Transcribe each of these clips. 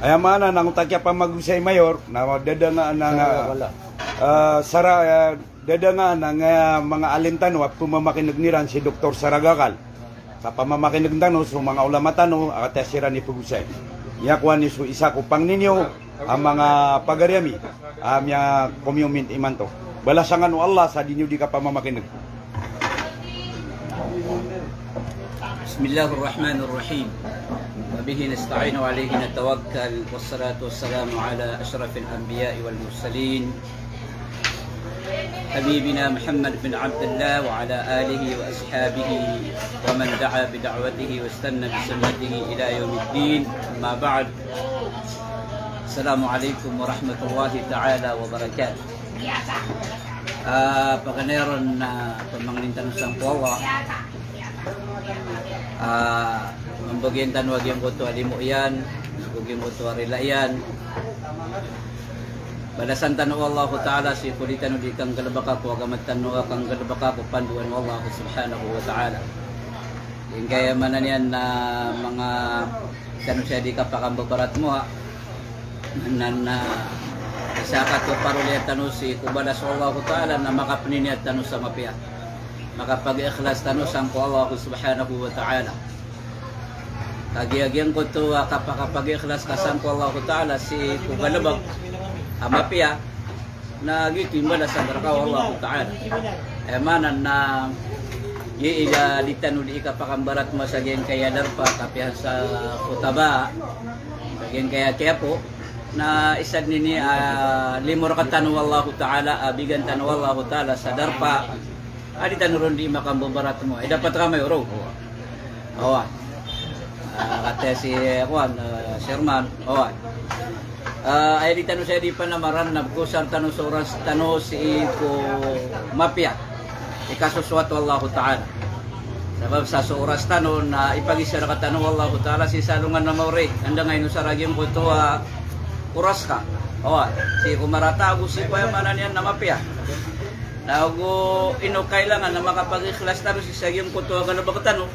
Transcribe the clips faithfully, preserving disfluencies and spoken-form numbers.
Aya maana na angkoto a kiyapamagosay, Mayor, na dadangaan a, ah, sara, ah, dadangaan a manga alim tano a pemamakineg iran si Doktor Saragakal. Sa pamamakineg tano so manga ulama tano a kataya siran ipegosay. Miyakowa niyo so isa ko pangni niyo a manga pagari ami a miyakomiyoment imanto. Balasan kano o Allah sa di niyo di kapamamakineg. بسم الله الرحمن الرحيم. وبه نستعين وعليه نتوكل، والصلاة والسلام على أشرف الأنبياء والمرسلين، حبيبنا محمد بن عبد الله وعلى آله وأصحابه ومن دعا بدعوته واستنى بسنته إلى يوم الدين. أما بعد. السلام عليكم ورحمة الله تعالى وبركاته. Ah, paganay ron na pamangnin tano sangko Allah. Ah, mambagian tano a giyangkoto a limo iyan, ago giyangkoto a rila iyan. Balasan tano o Allahu Ta'ala sii ko di tano di kanggalebeka ko agama tano, a kanggalebeka ko pandoan o Allah Subhanahu wa Ta'ala. Giyangkaya maana niyan na manga tano siya di kapakambabarat mo, ha. Na, na, isa ka to paroliya tano sii ko balas o Allahu Ta'ala na makapeniniyat tano sa mapiya. Makapag-ikhlas tano sangko Allah Subhanahu wa Ta'ala. Kagiya giyangkoto a kapakapag-ikhlas ka sangko Allahu Ta'ala sii ko galebek a mapiya, na giyoto i mbalas a baraka o Allahu Ta'ala. Aya maana na giya i di tano di kapakambarat mo sa giyangkaya darpa, kapiya sa khutaba, sa giyangkaya kiyapo, na isa dn ini a limo rektano o Allahu Ta'ala, a bigan tano o Allahu Ta'ala sa darpa a di tano ron di makambabarat mo. Ay, dapat ka, Mayor, o. Oway. Ah, kataya si, eh, kuwan, eh, chairman. Oway. Ah, aya di tano saya di panamaran na bkosar tano so oras tano sii ko mapiya i kasosoat o Allahu Ta'ala. Sabap sa so oras tano na ipagisa rektano o Allahu Ta'ala sii sa alongan a maori. Anda nga inosar a giyangkoto a oras ka. Oway. Sii ko marata ago sii ko aya maana niyan na mapiya. Na ago ino kailangan na makapag-ikhlas tano sii sa giyangkoto a galebek tano.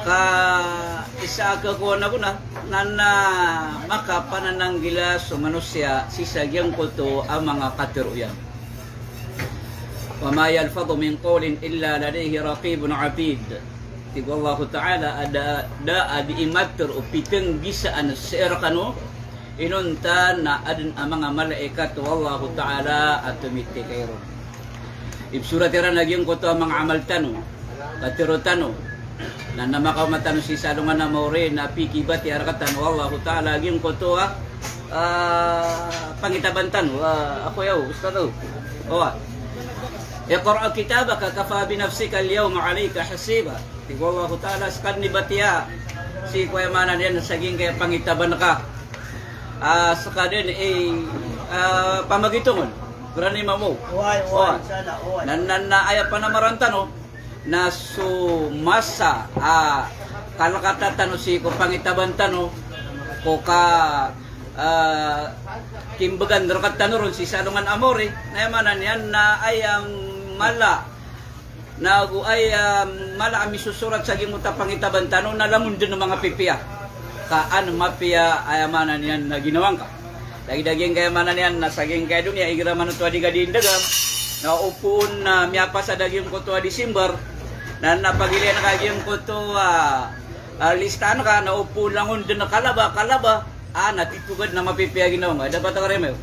Ka isa a kakowan ago na, na, na makapanananggila so manosiya sii sa giyangkoto a manga katero iyan. Wa ma yalfadhu min qawlin illa ladayhi raqibun atid. Tig o Allahu Ta'ala a da, da a dii matero o pitenggisaan sii rekano inonta na adn a manga malaikat o Allahu Ta'ala a tomitikay ron. Ipsorat iran a giyangkoto a manga amal tano, katero tano, na, na makaoma tano sii sa alongan a maori na pikibatiya rektano o Allahu Ta'ala a giyangkoto a, ah, pangitaban tano, ah, ako yaw, ustad o. Oway. Iqra' kitabaka kafa bi nafsika al-yawma 'alayka hasiba. Tig o Allahu Ta'ala, skadn i batiya sii ko aya maana niyan sa giyangkaya pangitaban ka. Ah, skadn i, ah, pamagitongon. Berani mambo. Oway, oway, insha Allah, oway. Na, na, na aya panamaran tano na so masa a kalekata tano sii ko pangitaban tano ko ka, ah, kimbegan rektano ron sii sa alongan a maori. Na aya maana niyan na aya mala na ago aya mala a misosorat sa giyangkoto a pangitaban tano na langon dn a manga pipiya. Ka an mapiya aya maana niyan na ginawa ngka. Lagid a giyangkaya maana niyan na sa giyangkaya doniya igira man oto a di ka di ndagam, na opama na miyapasad a giyangkoto a December, na, na pagilaya ngka giyangkoto a, ah, listaan ka, na opama langon dn a kalaba, kalaba, ah, na titho ka dn a mapipiya a ginawa ngka. Dapat ka rin, Mayor?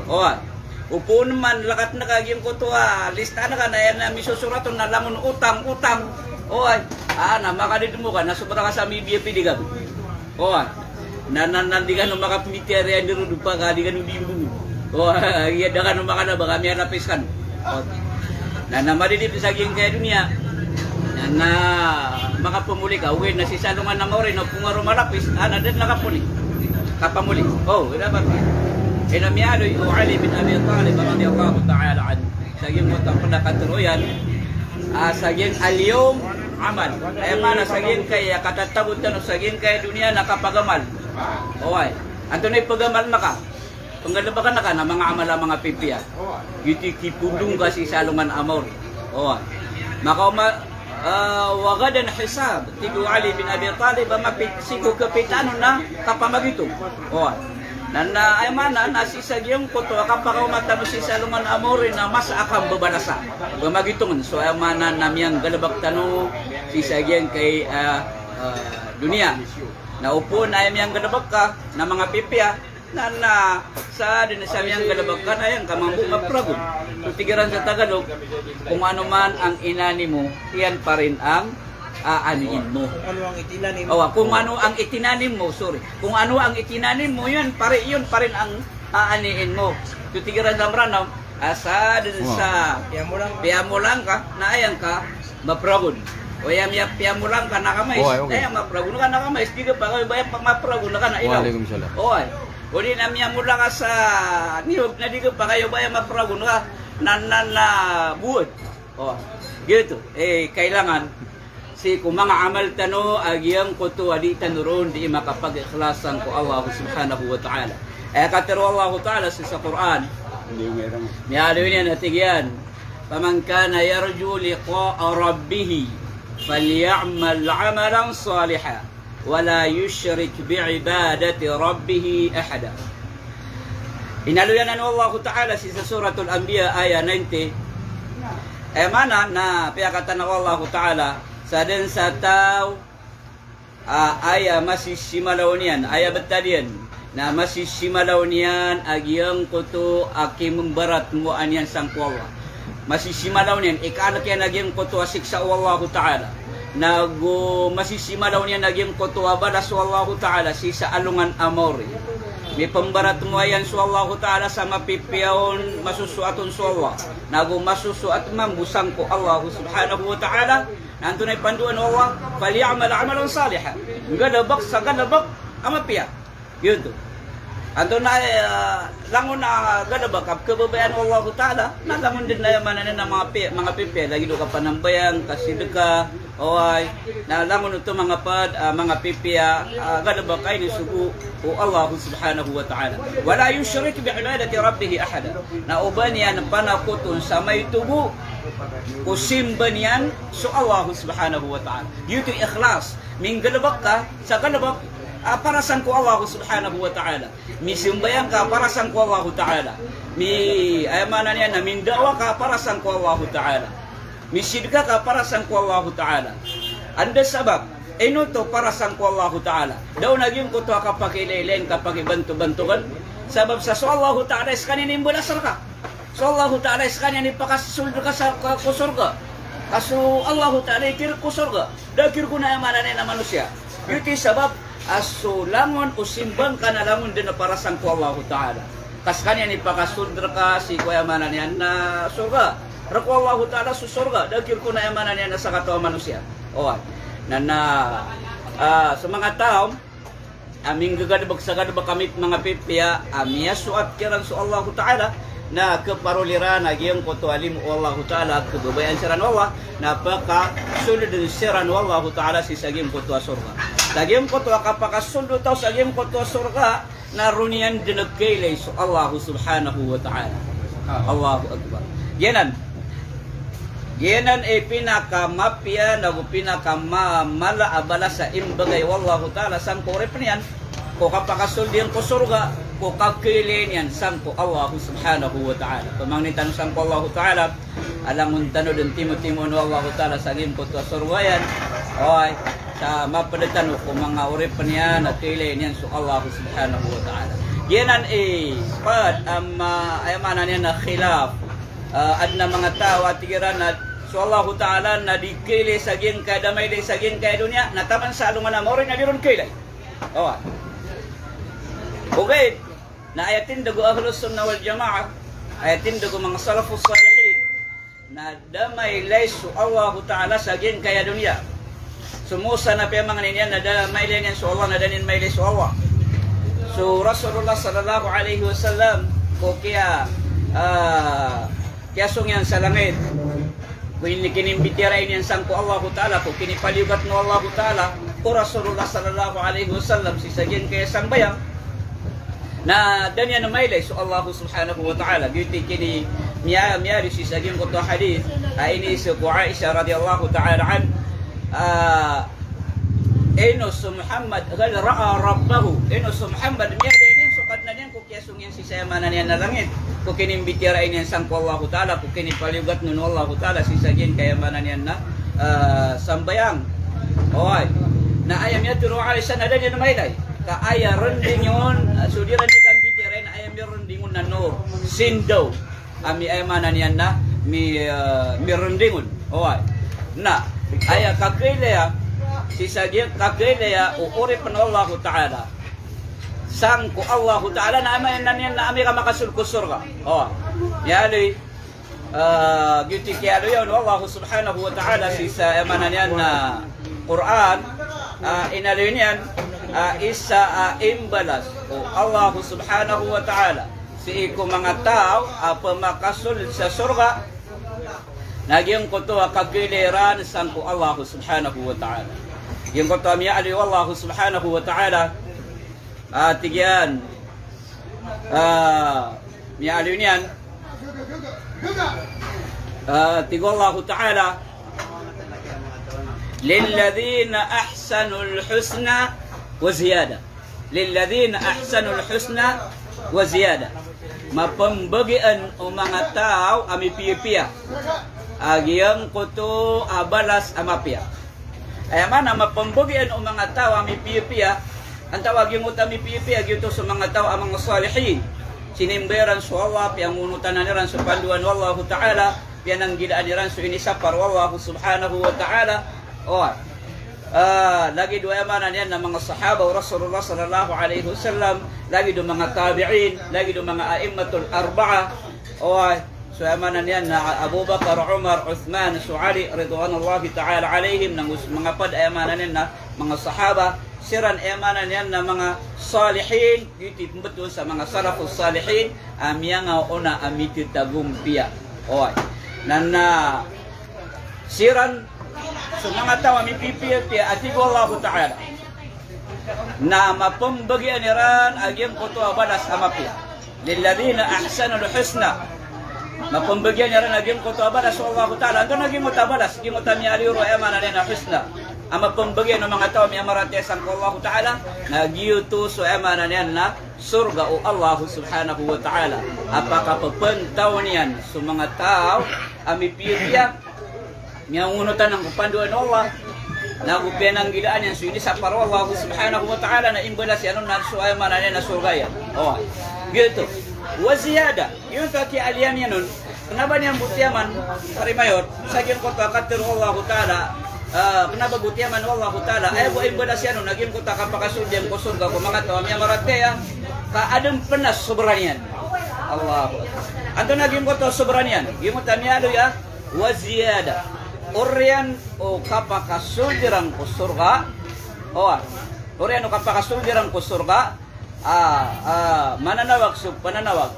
Oway. Opama man lekat ngka giyangkoto a listaan ka na aya misosorat on na langon otang, otang. Oway. Ah, na makadedemo ka, na sobra ka sa mibiya pidi ka. Oway. Na, na, na di kano makapemitiya ri andi ro dopa ka di kano di mbo. Oway, iya da kano makalaba ka miyalapis kano. Oway. Na, na madidip sa giyangkaya doniya. Na, na makapamoli ka, ogaid na sii sa alongan a maori na opama ro malapis, ah, na da dn a kapoli. Kapamoli. O, ino ba? Ino miyaaloy o Ali bin Abi Talib radiyallahu ta'ala anhu. Sa giyangkoto a pd a katero iyan, ah, sa giyangkaya al-yawm amal. Aya maana sa giyangkaya katatago tano sa giyangkaya doniya na kapagamal. Oway. Antonaa i pagamal ngka? Penggalebeka ngka na manga amal a manga pipiya. Giyoto i kipondong ka sii sa alongan a maori. Oway. Makaoma, ah, wa ghadan hisab. Tig o Ali bin Abi Talib a mapit, sii ko kapitano na kapamagitong. Oway. Na, na, aya maana na sii sa giyangkoto a kapakaoma tano sii sa alongan a maori na masa a kambabalasa. Pamagitong. So, aya maana na miyanggalebek tano sii sa giyangkai, ah, ah, doniya. Na opama na aya miyanggalebek ka na manga pipiya, na, na sa den sa miyanggalebek ka na aya ngka mambo mapragon. So tig iran sa Tagalog, kung ano man ang inanim mo, iyan pa rin ang aanihin mo. Kung ano ang itinanim mo. Awa, kung ano ang itinanim mo, sorry. Kung ano ang itinanim mo, iyan pa rin, iyan pa rin ang aanihin mo. So tig iran sa Mranaw, ah, sa den sa piyamolang ka, na aya ngka mapragon. O aya miya, piyamolang ka na ka mais, oway, okay, na aya mapragon ka na ka mais, di ka pakay o ba aya mapragon ka na ilaw. Wa alaikum salam. Oway. O di na miyamolang ka sa niyog na di ka pakay o ba aya mapragon ka na, na, na bowad. O, giyoto. Eh, kailangan sii ko manga amal tano a giyangkoto a di tano ron di makapag-ikhlas sangko Allah subhanahu wa ta'ala. Aya katharo o Allah ta'ala sii sa Qur'an. Miyaaloy niyan a tig iyan, "Faman kana yarju liqa'a rabbih falya'mal 'amalan salihan wa la yushrik bi'ibadati rabbih ahada." Inaloy anan o Allah ta'ala sii sa Suratul Anbiya aya ninety. Aya maana na piyakatana o Allah ta'ala, sa den sa taw a aya masisimalaw niyan, aya betad iyan, na masisimalaw niyan a giyangkoto a kimembaratmowa niyan sangko Allah. Masisimalaw niyan, ikaalek iyan a giyangkoto a siksa o Allah ta'ala. Nago masisimalaw niyan a giyangkoto a balas o Allah ta'ala sii sa alongan a maori. Mipembaratmowa iyan so Allah ta'ala sa mapipiya on, masosoat on so Allah. Nago masosoat mambo sangko Allah subhanahu wa ta'ala. Na antonaa i pandoan o Allah, "Falya'mal 'amalan salihan." Nggalebek sa galebek a mapiya. Giyoto. Antonaa, eh, langon a galebek a kababayaan o Allah ta'ala, na langon den aya maana niyan a manga pi-, manga pipiya, lagid o kapanambayang, kasidka, oway, na langon oto manga pad, ah, manga pipiya, ah, galebek a inisogo o Allah subhanahu wa ta'ala. "Wa la yushrik bi'ibadati rabbih ahada." Na oba niyan panakoton sa maito bo ko simba niyan so Allah subhanahu wa ta'ala. Giyoto i ikhlas. Minggalebek ka sa galebek, ah, para sangko Allah subhanahu wa ta'ala. Misambayang ka para sangko Allah ta'ala. Mi, aya maana niyan na minda'wa ka para sangko Allah ta'ala. Misidka ka para sangko Allah ta'ala. Anda sabap, ino oto para sangko Allah ta'ala? Da on a giyangkoto a kapakiilaylay, kapakibantobantogan. Sabap sa so Allah ta'ala i sekaniyan i mbalas reka. So Allah ta'ala i sekaniyan i pakasold reka sa, ka, ko sorga. Ka so Allah ta'ala i kirek ko sorga. Da kirek on, aya maana niyan na manosiya. Giyoto i sabap a so langon o simba ngka na langon den a para sangko Allah ta'ala. Ka sekaniyan i pakasold reka sii ko, aya maana niyan na, sorga. Reka o Allah ta'ala so sorga, da kirek on, aya maana niyan na sakataw a manosiya. Oway. Na, na, ah, so manga taw a minggagalebek sa galebek a manga pipiya a miyasoat kiran so Allah ta'ala, na keparoli ran a giyangkoto a limo o Allah ta'ala a kababayaan siran o Allah, na pakasolden siran o Allah ta'ala sii sa giyangkoto a sorga. Sa giyangkoto a kapakasold o taw sa giyangkoto a sorga, na roo niyan den kailay so Allah subhanahu wa ta'ala. Allahu Akbar. Giyanan. Giyanan i pinakamapiya nago pinakamamala a balas a imbegay o Allah ta'ala sangko oripen iyan, ko kapakasold iyan ko sorga, ko kakailay niyan sangko Allah subhanahu wa ta'ala. Pamangnin tano sangko Allah ta'ala a langon tano den timotimoon o Allah ta'ala sa giyangkoto a sorga iyan. Oway, sa maped tano ko manga oripen iyan a kailay niyan so Allah subhanahu wa ta'ala. Giyanan i pad a ma-, aya maana niyan na khilaf. Ah, aden a manga taw a tig iran a so Allah ta'ala na di kailay sa giyangkaya, da mailay sa giyangkaya doniya, na taman sa alongan a maori na di ron kailay. Oway. Ogaid na aya tindeg o Ahlus Sunnah wal Jamaah, aya tindeg o manga salafus salihin, na da mailay so Allah ta'ala sa giyangkaya doniya. So Musa na piyamangni niyan na da mailay niyan so Allah, na da niyan mailay so Allah. So Rasulullah sallallahu alaihi wasallam, ko kiya, ah, kiyasong iyan sa langit, ko ini-, kinimbitiyarai niyan sangko Allah ta'ala, ko kinipaliyogat o Allah ta'ala ko Rasulullah sallallahu alaihi wasallam sii sa giyangkaya sambayang, na da niyan mailay so Allah subhanahu wa ta'ala. Giyoto i kini-, Miya, miya di sii sa giyangkoto a hadith a iniiza ko Aisha radhiyallahu ta'ala anha, a, ino so Muhammad, hal ra'a rabbahu, ino so Muhammad, miyada niyan so Kadnan iyan ko kiyasong iyan sii sa aya maana niyan na langit, ko kinimbitiyarai niyan sangko Allahu Ta'ala, ko kinipaliyogatn on o Allahu Ta'ala sii sa giyangkai aya maana niyan na, a, sambayang. Oway. Na aya miyatharo o Aisha na da niyan mailay ka aya rending on, a, so di ran di kambitiyarai na aya mirending on na nur, sindaw. Ami aya maana niyan na mi, a, mirending on. Oway. Na aya kakailaya, sii sa giyangkai kakailaya o oripn o Allahu Ta'ala sangko Allahu Ta'ala na aya maana niyan na ami ka makasold ko sorga. O, aya aloy, a, giyoto i kiyaaloya on o Allah Subhanahu wa Ta'ala sii sa aya maana niyan na Qur'an, a, inaloy niyan, a, isa a imbalas o Allah Subhanahu wa Ta'ala sii ko manga taw a pmakasold sa sorga, na giyangkoto a kakailay iran sangko Allah Subhanahu wa Ta'ala. Giyangkoto a miyaaloy o Allah Subhanahu wa Ta'ala, a, tig iyan, a, miyaaloy niyan, a, tig o Allahu Ta'ala, "Lilladhina ahsanul husna wa ziyada." "Lilladhina ahsanul husna wa ziyada." Mapmbagian o manga taw a mipiyapiya a giyangkoto a balas a mapiya. Aya maana mapmbagian o manga taw a mipiyapiya, antawaa giyangkoto a mipiyapiya, giyoto so manga taw a manga salihin. Sinimba iran so Allah, piyangonotanan iran so pandoan o Allahu Ta'ala, piyananggilaan iran so inisapar o Allahu Subhanahu wa Ta'ala. Oway. A, lagid o aya maana niyan na manga sahaba o Rasulullah sallallahu alaihi wasallam, lagid o manga tabi'in, lagid o manga a'immatul arba'a. Oway. So aya maana niyan na Abu Bakar, Umar, Uthman, so Ali, ridwanullahi ta'ala alaihim, na go so manga pd aya maana niyan na manga sahaba, siran aya maana niyan na manga salihin, giyoto i pmbtowan sa manga salafus salihin a miyangaoona a mititagompiya. Oway. Na, na siran so manga taw a mipipiyapiya a tig o Allahu Ta'ala na mapmbagian iran a giyangkoto a balas a mapiya. "Lilladhina ahsanul husna." Mapmbagian iran a giyangkoto a balas o Allahu Ta'ala. Antonaa giyangkoto a balas? Giyangkoto a miyaaloy ron aya maana niyan na husna a mapmbagian o manga taw a miyamaratiyaya sangko Allahu Ta'ala, na giyoto so aya maana niyan na sorga o Allahu Subhanahu wa Ta'ala a pakapphantaw niyan so manga taw a mipiyapiya, miyangonotanan ko pandoan o Allah, na go piyananggilaan iyan so inisapar o Allah Subhanahu wa Ta'ala, na imbalas iyan on na so aya maana niyan na sorga iyan. O, giyoto. Wa ziyada. Giyoto a kiyaaliyan iyan on. Kna ba niyan bo tiyaman, Pari Mayor, sa giyangkoto a katharo o Allahu Ta'ala, a, kna ba bo tiyaman o Allahu Ta'ala, aya bo a imbalas iyan on na giyangkoto a kapakasold iyan ko sorga ko manga taw a miyamaratiyaya, ka adn pn a sobra niyan. Allahu Akbar. Antonaa giyangkoto a sobra niyan? Giyangkoto a miyaaloy a wa ziyada. Oriyan o kapakasold iran ko sorga. Oway. Oriyan o kapakasold iran ko sorga. A, a, mananawag so pananawag.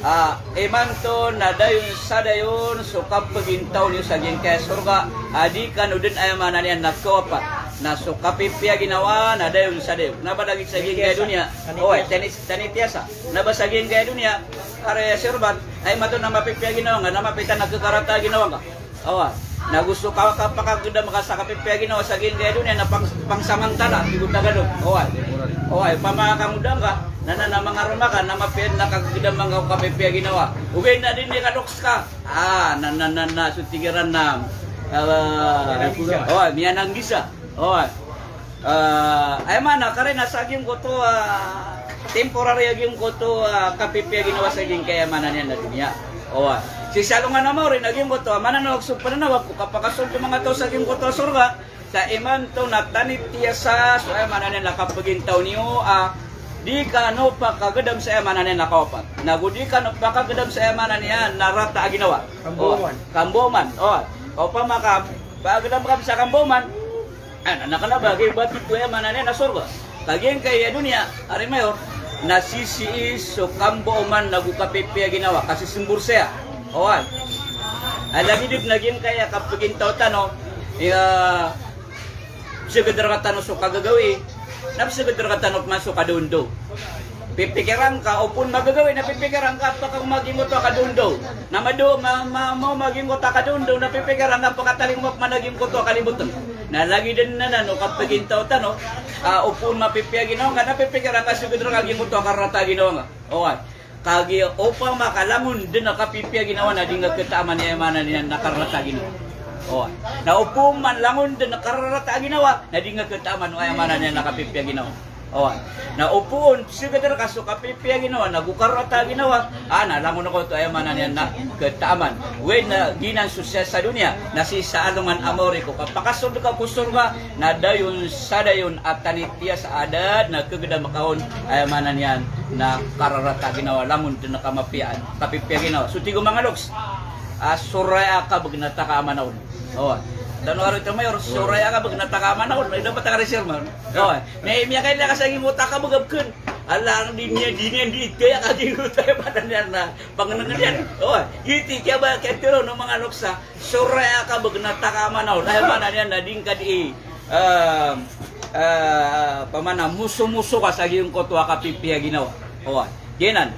A, imanto na dayon sa dayon so kapagintaw niyo sa giyangkaya sorga a di kano dn, aya maana niyan na kawapat. Na so kapipiya ginawa na dayon sa dayon. Kna ba lagid sa giyangkaya doniya. Oway, tani, tani tiyasa. Kna ba sa giyangkaya doniya, ari Sir Ban, aya maana na mapipiya ginawa ngka, na mapita na khakarata ginawa ngka. Oway. Na go so ka, kapakagdam ka sa kapipiya ginawa sa giyangkaya doniya na pang, pangsamantala, tig o Tagalog. Oway. Oway, opama ka ngoda ngka, na, na, na mangaroma ka, na mapiya na kagdam ngka ko kapipiya ginawa. Ogaid na di niyan kaloks ka. A, na, na, na, na, so tig iran na, a, miyananggisa. Oway, miyananggisa. Oway. A, aya maana, karina sa giyangkoto a temporary a giyangkoto a kapipiya ginawa sa giyangkaya maana niyan na doniya. Oway. Sii sa alongan a maori na giyangkoto a mananawag so pananawag ko kapakasold o manga taw sa giyangkoto a sorga. Sa imanto na tani tiyasa so aya maana niyan na kapagintaw niyo a di kano pakagdam sa aya maana niyan na kawapat. Na go di kano pakagdam sa aya maana niyan na rata a ginawa. Kambaoman. Oway. Kambaoman. Oway. Opama ka pakagdam ka sa kambaoman. A, na, na kna ba giya ba tito aya maana niyan na sorga. Ka giyangkaya doniya, Pari Mayor, na sisii so kambaoman na go kapipiya ginawa, kasismbor saya. Oway. A, lagid dn a giyangkaya kapagintaw tano, iya, psagad rktano so kagagawii, na psagad rktano pman so kadaondaw. Pipikiran ka, opama gagawii na pipikiran ka a pakaoma giyangkoto a kadondaw. Na mado, ma, ma, maoma giyangkoto a kadondaw, na pipikiran ka a pakatalingoma pman a giyangkoto a kalibotn. Na lagid anan o kapagintaw tano, a, opama pipiya ginawa ngka, na pipikiran ka a sgd rka a giyangkoto a kararata a ginawa ngka. Oway. Kagiya opama ka langon dn a kapipiya ginawa na di ngka ktaaman, aya maana niyan na kararata a ginawa. Oway. Na opama langon dn a kararata a ginawa na di ngka ktaaman o aya maana niyan na kapipiya ginawa. Oway. Na opama sgd rka so kapipiya ginawa na go kararata a ginawa, a, na langon oto, aya maana niyan na ktaaman. Oway, na giyanan so sii sa doniya, na sii sa alongan a maori ko kapakasold ka ko sorga, na dayon sa dayon a tanitiya sa adad na kagdam ka on, aya maana niyan na kararata a ginawa, langon dn a kamapiyaan, kapipiya ginawa. So tig o manga loks, a, soraya ka bgn a taka a manaw. Oway. Tano ari tamayor, soraya ka bgn a taka a manaw. Na dapat a karisir man. Oway. Na miyakailay ka sa giyangkoto a kabg a bkn. Ala, di niyan, di niyan, di kaya ka giyangkoto, aya maana niyan na pangnngn iyan. Oway. Giyoto i kiyaba, kiyatharoa o manga loks a soraya ka bgn a taka a manaw. Aya maana niyan na di ngka di, eh, eh, pamana mosomoso ka sa giyangkoto a kapipiya ginawa. Oway. Giyanan.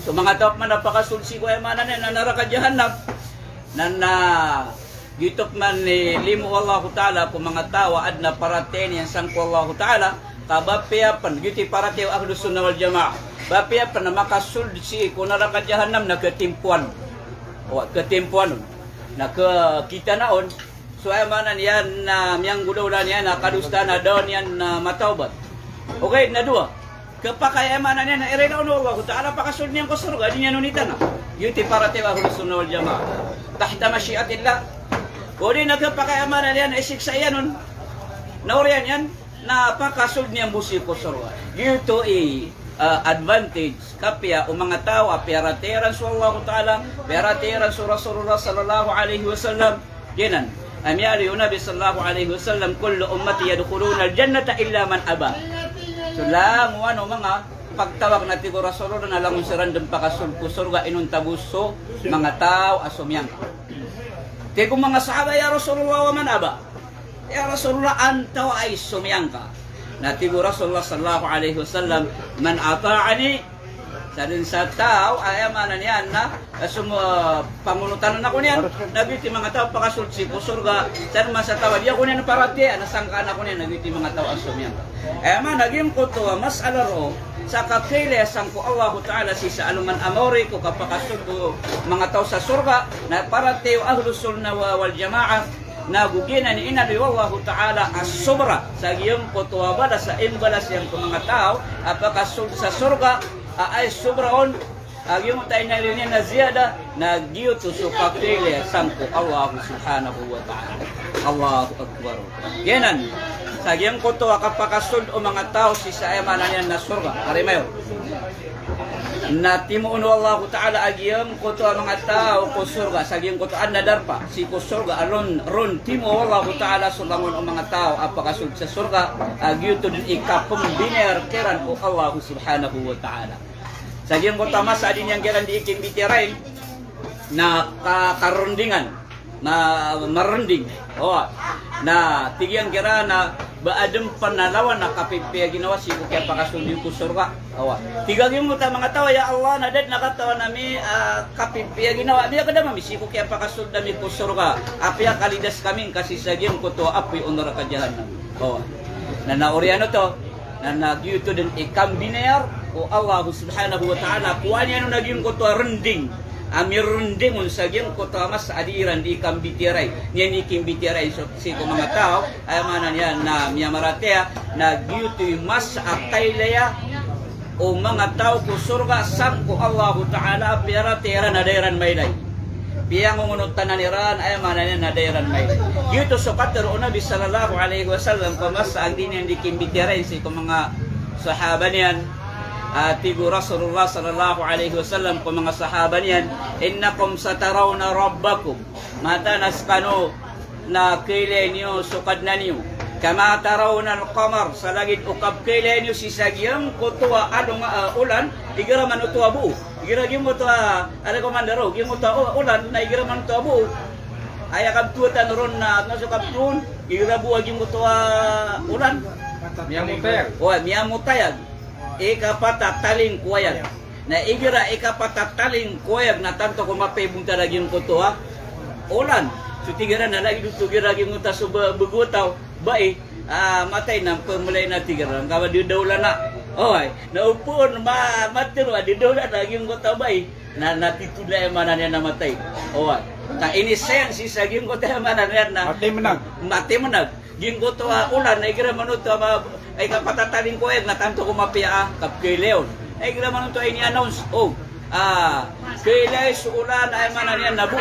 So manga taw pman a pakasold sii ko, aya maana niyan na naraka jahannam. Na, na, giyoto pman i limo o Allahu Ta'ala ko manga taw a adn a paratiyaya niyan sangko Allahu Ta'ala, ka ba apiya pn, giyoto i paratiyaya o Ahlus Sunnah wal Jamaah. Ba apiya pn a makasold sii ko naraka jahannam na khatimpoan. Oway, khatimpoan on. Na khakitaan on. So aya maana niyan na miyanggolawla niyan a kadosaan a da niyan na matawbat. Ogaid na dowa. Khapakay, aya maana niyan na irila on o Allahu Ta'ala, pakasold iyan ko sorga, di niyan on itana. Giyoto i paratiyaya o Ahlus Sunnah wal Jamaah. Tahta mashi'atillah. Odi na khapakay, aya maana niyan na isiksa iyan on. Na oriyan iyan na pakasold iyan bo sii ko sorga. Giyoto i, ah, advantage, kapiya o manga taw a piyaratiyaya iran so Allahu Ta'ala, piyaratiyaya iran so Rasulullah sallallahu alaihi wasallam. Giyanan a miyaaloy o Nabi sallallahu alaihi wasallam, "Kullu ummati yadkhulunal jannata illa man aba." So langon o manga pagtawag na tig o Rasulullah na langon siran dn pakasold ko sorga inonta bo so manga taw a somiyangka. Tig o manga sahaba, "Ya Rasulullah, wa man aba?" Ya Rasulullah, antaa i somiyangka? Na tig o Rasulullah sallallahu alaihi wasallam, "Man ata'ani," sadn sa taw a, aya maana niyan na, eh, somo, eh, pangonotan ako niyan, na giyoto i manga taw a pakasold sii ko sorga, sadn man sa taw a di ako niyan paratiyaya, na sangkaan ako niyan, na giyoto i manga taw a somiyangka. Aya maana giyangkoto a mas'ala roo, sa kakailaya sangko Allahu Ta'ala sii sa alongan a maori ko kapakasold o manga taw sa sorga, na paratiyaya o Ahlus Sunnah wa-, wal Jamaah, na go giyanan i inaloy o Allahu Ta'ala a sobra sa giyangkoto a balas a imbalas iyan ko manga taw a pakasold sa sorga, a aya sobra on a giyangkoto a inaloy niyan na ziyada, na giyoto so kakailaya sangko Allah Subhanahu wa Ta'ala. Allahu Akbar. Giyanan, sa giyangkoto a kapakasold o manga taw sii sa, aya maana niyan na sorga. Ari mayor. Na timoon o Allahu Ta'ala a giyangkoto a manga taw ko sorga, sa giyangkoto a adn a darpa sii ko sorga a ron, ron timoon o Allahu Ta'ala so langon o manga taw a pakasold sa sorga, a giyoto dn i kapmbinayar kiran o Allah Subhanahu wa Ta'ala. Sa giyangkoto a masa a di niyan kiran di ikimbitiyarai na ka-, karondingan, na maronding. O, na tig iyan kiran a ba adn pn a lawan a kapipiya ginawa sii ko kiyapakasold iyo ko sorga. O, tig a giyangkoto a manga taw a, "Ya Allah, na da dn a katawan ami a kapipiya ginawa, miyakadam ami sii ko kiyapakasold ami ko sorga. Apiya kalidas kami ngka sii sa giyangkoto a apoy o naraka jahannam." O, na, na oriyan oto, na, na giyoto dn i kambinayar o Allah Subhanahu wa Ta'ala. Kowaan iyan on a giyangkoto a rnding a mirnding on sa giyangkoto a masa a di iran di kambitiyarai. Niyan i kimbitiyarai so, sii ko manga taw, aya maana niyan na miyamaratiyaya, na giyoto i masa a kailaya o manga taw ko sorga sangko Allahu Ta'ala a piyaratiyaya iran a da iran mailay. Piyangongonotan iran, aya maana niyan na da iran mailay. Giyoto so katharo o Nabi sallallahu alaihi wasallam ko masa a di niyan di kimbitiyarai sii ko manga sahaba niyan. A tig o Rasulullah sallallahu alaihi wasallam ko manga sahaba niyan, "Innakum satarawna rabbakum." Mataan a skano na kailay niyo so Kadnan iyo. "Kama tarawnal qamar," sa lagid o kapkailay niyo sii sa giyangkoto a alongan, a, olan, igira man oto a boo. Igira giyangkoto a, ala ko mandaro, giyangkoto a o-, olan, na igira man oto a boo. Aya kabtowan tano ron na, na so kabtowan, igira boo a giyangkoto a olan. Miyamotayag. O, miyamotayag. Ikapat a talingkoayag. Na igira ikapat a talingkoayag na tanto ko mapiya i bontal a giyangkoto a olan. So tig iran na lagid oto igira giyangkoto a so ba-, bago a taw, bai, a, matay na pemlay na tig iran. Angka ba di daw olan a. Oway. Na opama, matero a di daw olan a giyangkoto a bai. Na, na tito na aya maana niyan na matay. Oway. Ka inisayang sii sa giyangkoto a aya maana niyan na matay menag. Matay menag. Giyangkoto a olan, na igira man oto a ma-, ikapat a talingkoayag na tanto ko mapiya a kapkailay on. Na igira man oto a ini-announce, o, a, kailay so olan, aya maana niyan na bo.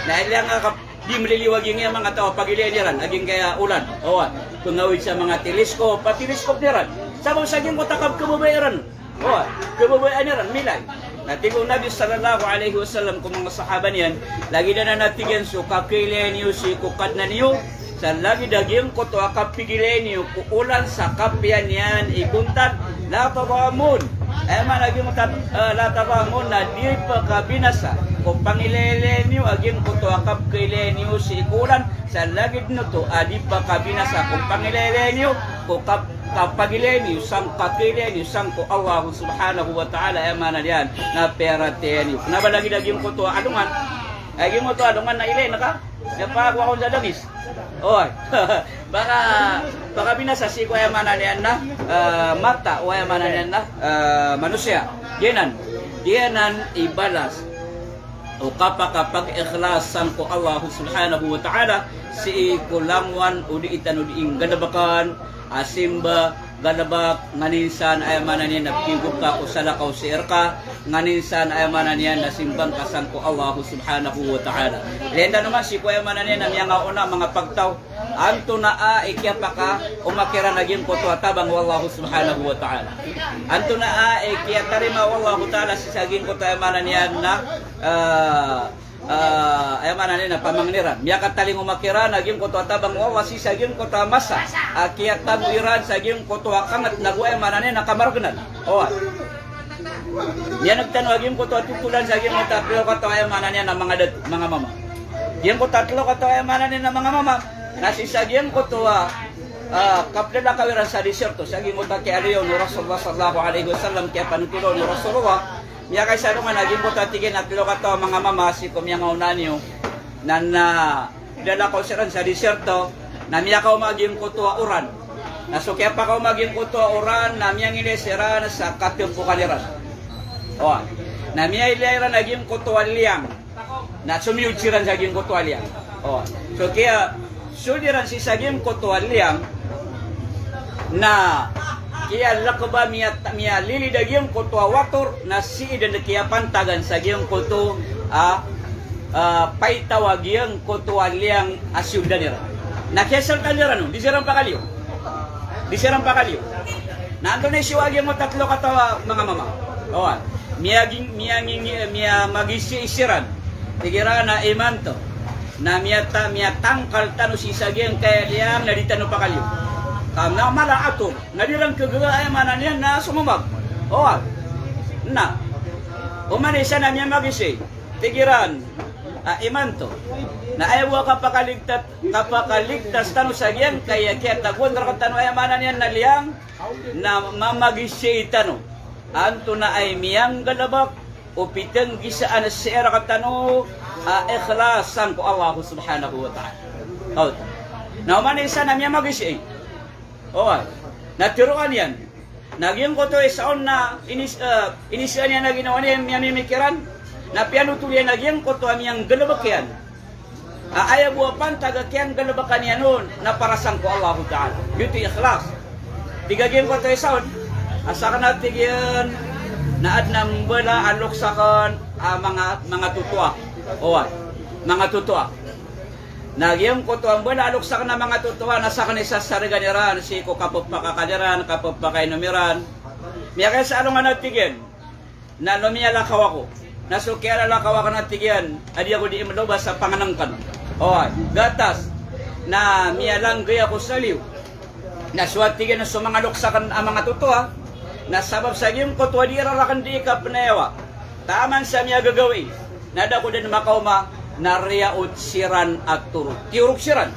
Na ilaya ngka kap-, di meliliyo a giyangkaya manga taw a pagilayin iran a giyangkaya olan. Oway. Pengawid sa manga telescope, pa-telescope iran. Sabap sa giyangkoto a kapkababaya iran. O, kababayaan iran milay. Na tig o Nabi sallallahu alaihi wasallam ko manga sahaba niyan, lagid anan a tig iyan so kakailayan iyo sii ko Kadnan iyo, sa lagid a giyangkoto a kapigilay niyo ko olan sa kapiya niyan i bontal, la tadhamun. Aya maana giyangkoto a, eh, la tadhamun na di pekabinasa ko pangilaylay niyo a giyangkoto a kapkailayan iyo sii ko olan, sa lagid oto a di pekabinasa ko pangilaylay niyo ko kap-, kapagilay niyo sangko, kakilay niyo sangko Allah subhanahu wa ta'ala, aya maana niyan na piyaratiyaya niyo. Kena ba lagid a giyangkoto a alongan. A giyangkoto a alongan na ilay ngka, na pakowa kon sa dangis. Oy. Paka-, pakabinasa sii ko aya maana niyan na, eh, mata, o aya maana niyan na, eh, manosiya. Giyanan, giyanan i balas o kapakapag-ikhlas sangko Allah subhanahu wa ta'ala, sii ko langowan o dii tano dii nggalebeken a simba, galebek, nganin san aya maana niyan na pigop ka ko salakaw sii reka, nganin san aya maana niyan na simba ngka sangko Allah subhanahu wa ta'ala. Ilaya tano man sii ko aya maana niyan na miyangaoona a manga pagtaw, antonaa i kiyapakaoma kiran a giyangkoto a tabang o Allah subhanahu wa ta'ala. Antonaa i kiyatarima o Allah ta'ala sii sa giyangkoto a aya maana niyan na, eh, eh, aya maana niyan na pamangnin iran. Miyakatalingoma kiran a giyangkoto a tabang o Allah sii sa giyangkoto a masa a kiyatago iran sa giyangkoto a kanget nago aya maana niyan na kamargenan. Oway. Miyaneg tano a giyangkoto a totolan sa giyangkoto a telo kataw a aya maana niyan na manga dato, manga mama. Giyangkoto a telo kataw a aya maana niyan na manga mama. Na sii sa giyangkoto a, ah, kaplalakaw iran sa disyerto, sa giyangkoto a kiyaaloya on o Rasulullah sallallahu alaihi wasallam, kiyapanothola on o Rasulullah. Miyakaisa alongan a giyangkoto a tig iyan a telo kataw a manga mama sii ko miyangaoona niyo. Na, na lalakaw siran sa disyerto, na miyakaoma a giyangkoto a oran. Na so kiyapakaoma a giyangkoto a oran, na miyangilay siran sa katempokan iran. O, na miyailay iran a giyangkoto a liyang. Na somiyod siran sa giyangkoto a liyang. O, so kiyasold iran sii sa giyangkoto a liyang, na kiyalekeba miya-, miyalilid a giyangkoto a wator, na sii den kiyapantagan sa giyangkoto a, ah, paitaw a giyangkoto a liyang a siyoldan iran. Na kiyasaltan iran on, di siran pakaliyo. Di siran pakaliyo. Na antonaa i siyowa a giyangkoto a telo kataw a manga mama? Oway. Miyaging-, miyanging-, miyamagizai siran. Tig iran a imanto na miyata-, miyatangkal tano sii sa giyangkaya liyang na di tano pakaliyo. Ka na mala a ator, na di ran kegega aya maana niyan na somomag. Oway. Na oman i isa na miyamagizai. Tig iran a imanto na aya bo a kapakaligtas, kapakaligtas tano sa giyangkaya kiyatagoan rektano aya maana niyan na liyang, na mamagizai tano. Antonaa i miyanggalebek o pitenggisaan sii rektano a ikhlas sangko Allah subhanahu wa ta'ala. Oway. Na oman i isa na miyamagizai. Oway. Na teroon iyan. Na giyangkoto isa on na inis-, eh, inisaan iyan a ginawa niyan, miyamimikiran. Na piyanothol iyan a giyangkoto a miyanggalebek iyan a aya bo a pantag a kiyanggalebekan iyan on na para sangko Allahu Ta'ala. Giyoto i ikhlas. Tig a giyangkoto isa on a saken a tig iyan na aden a mbala a lokes aken a manga, manga totoa. Oway. Manga totoa. Na giyangkoto a mbala a lokes aken a manga totoa na saken i sasaregan iran sii ko kapepakakal iran, kapepakainom iran. Miyakaisa alongan a tig iyan na lomiyalakaw ako. Na so kiyalalakaw aken a tig iyan a di ako dii mlobas a pangenengken. Oway, gatas. Na miyalanggay ako sa liyo. Na so a tig iyan a so manga lokes aken a manga totoa, na sabap sa giyangkoto a dii ran raken dii kapenayawa. Taman sa miyagagawii, na da ako den makaoma, na riyaot siran a torog. Tiyorog siran.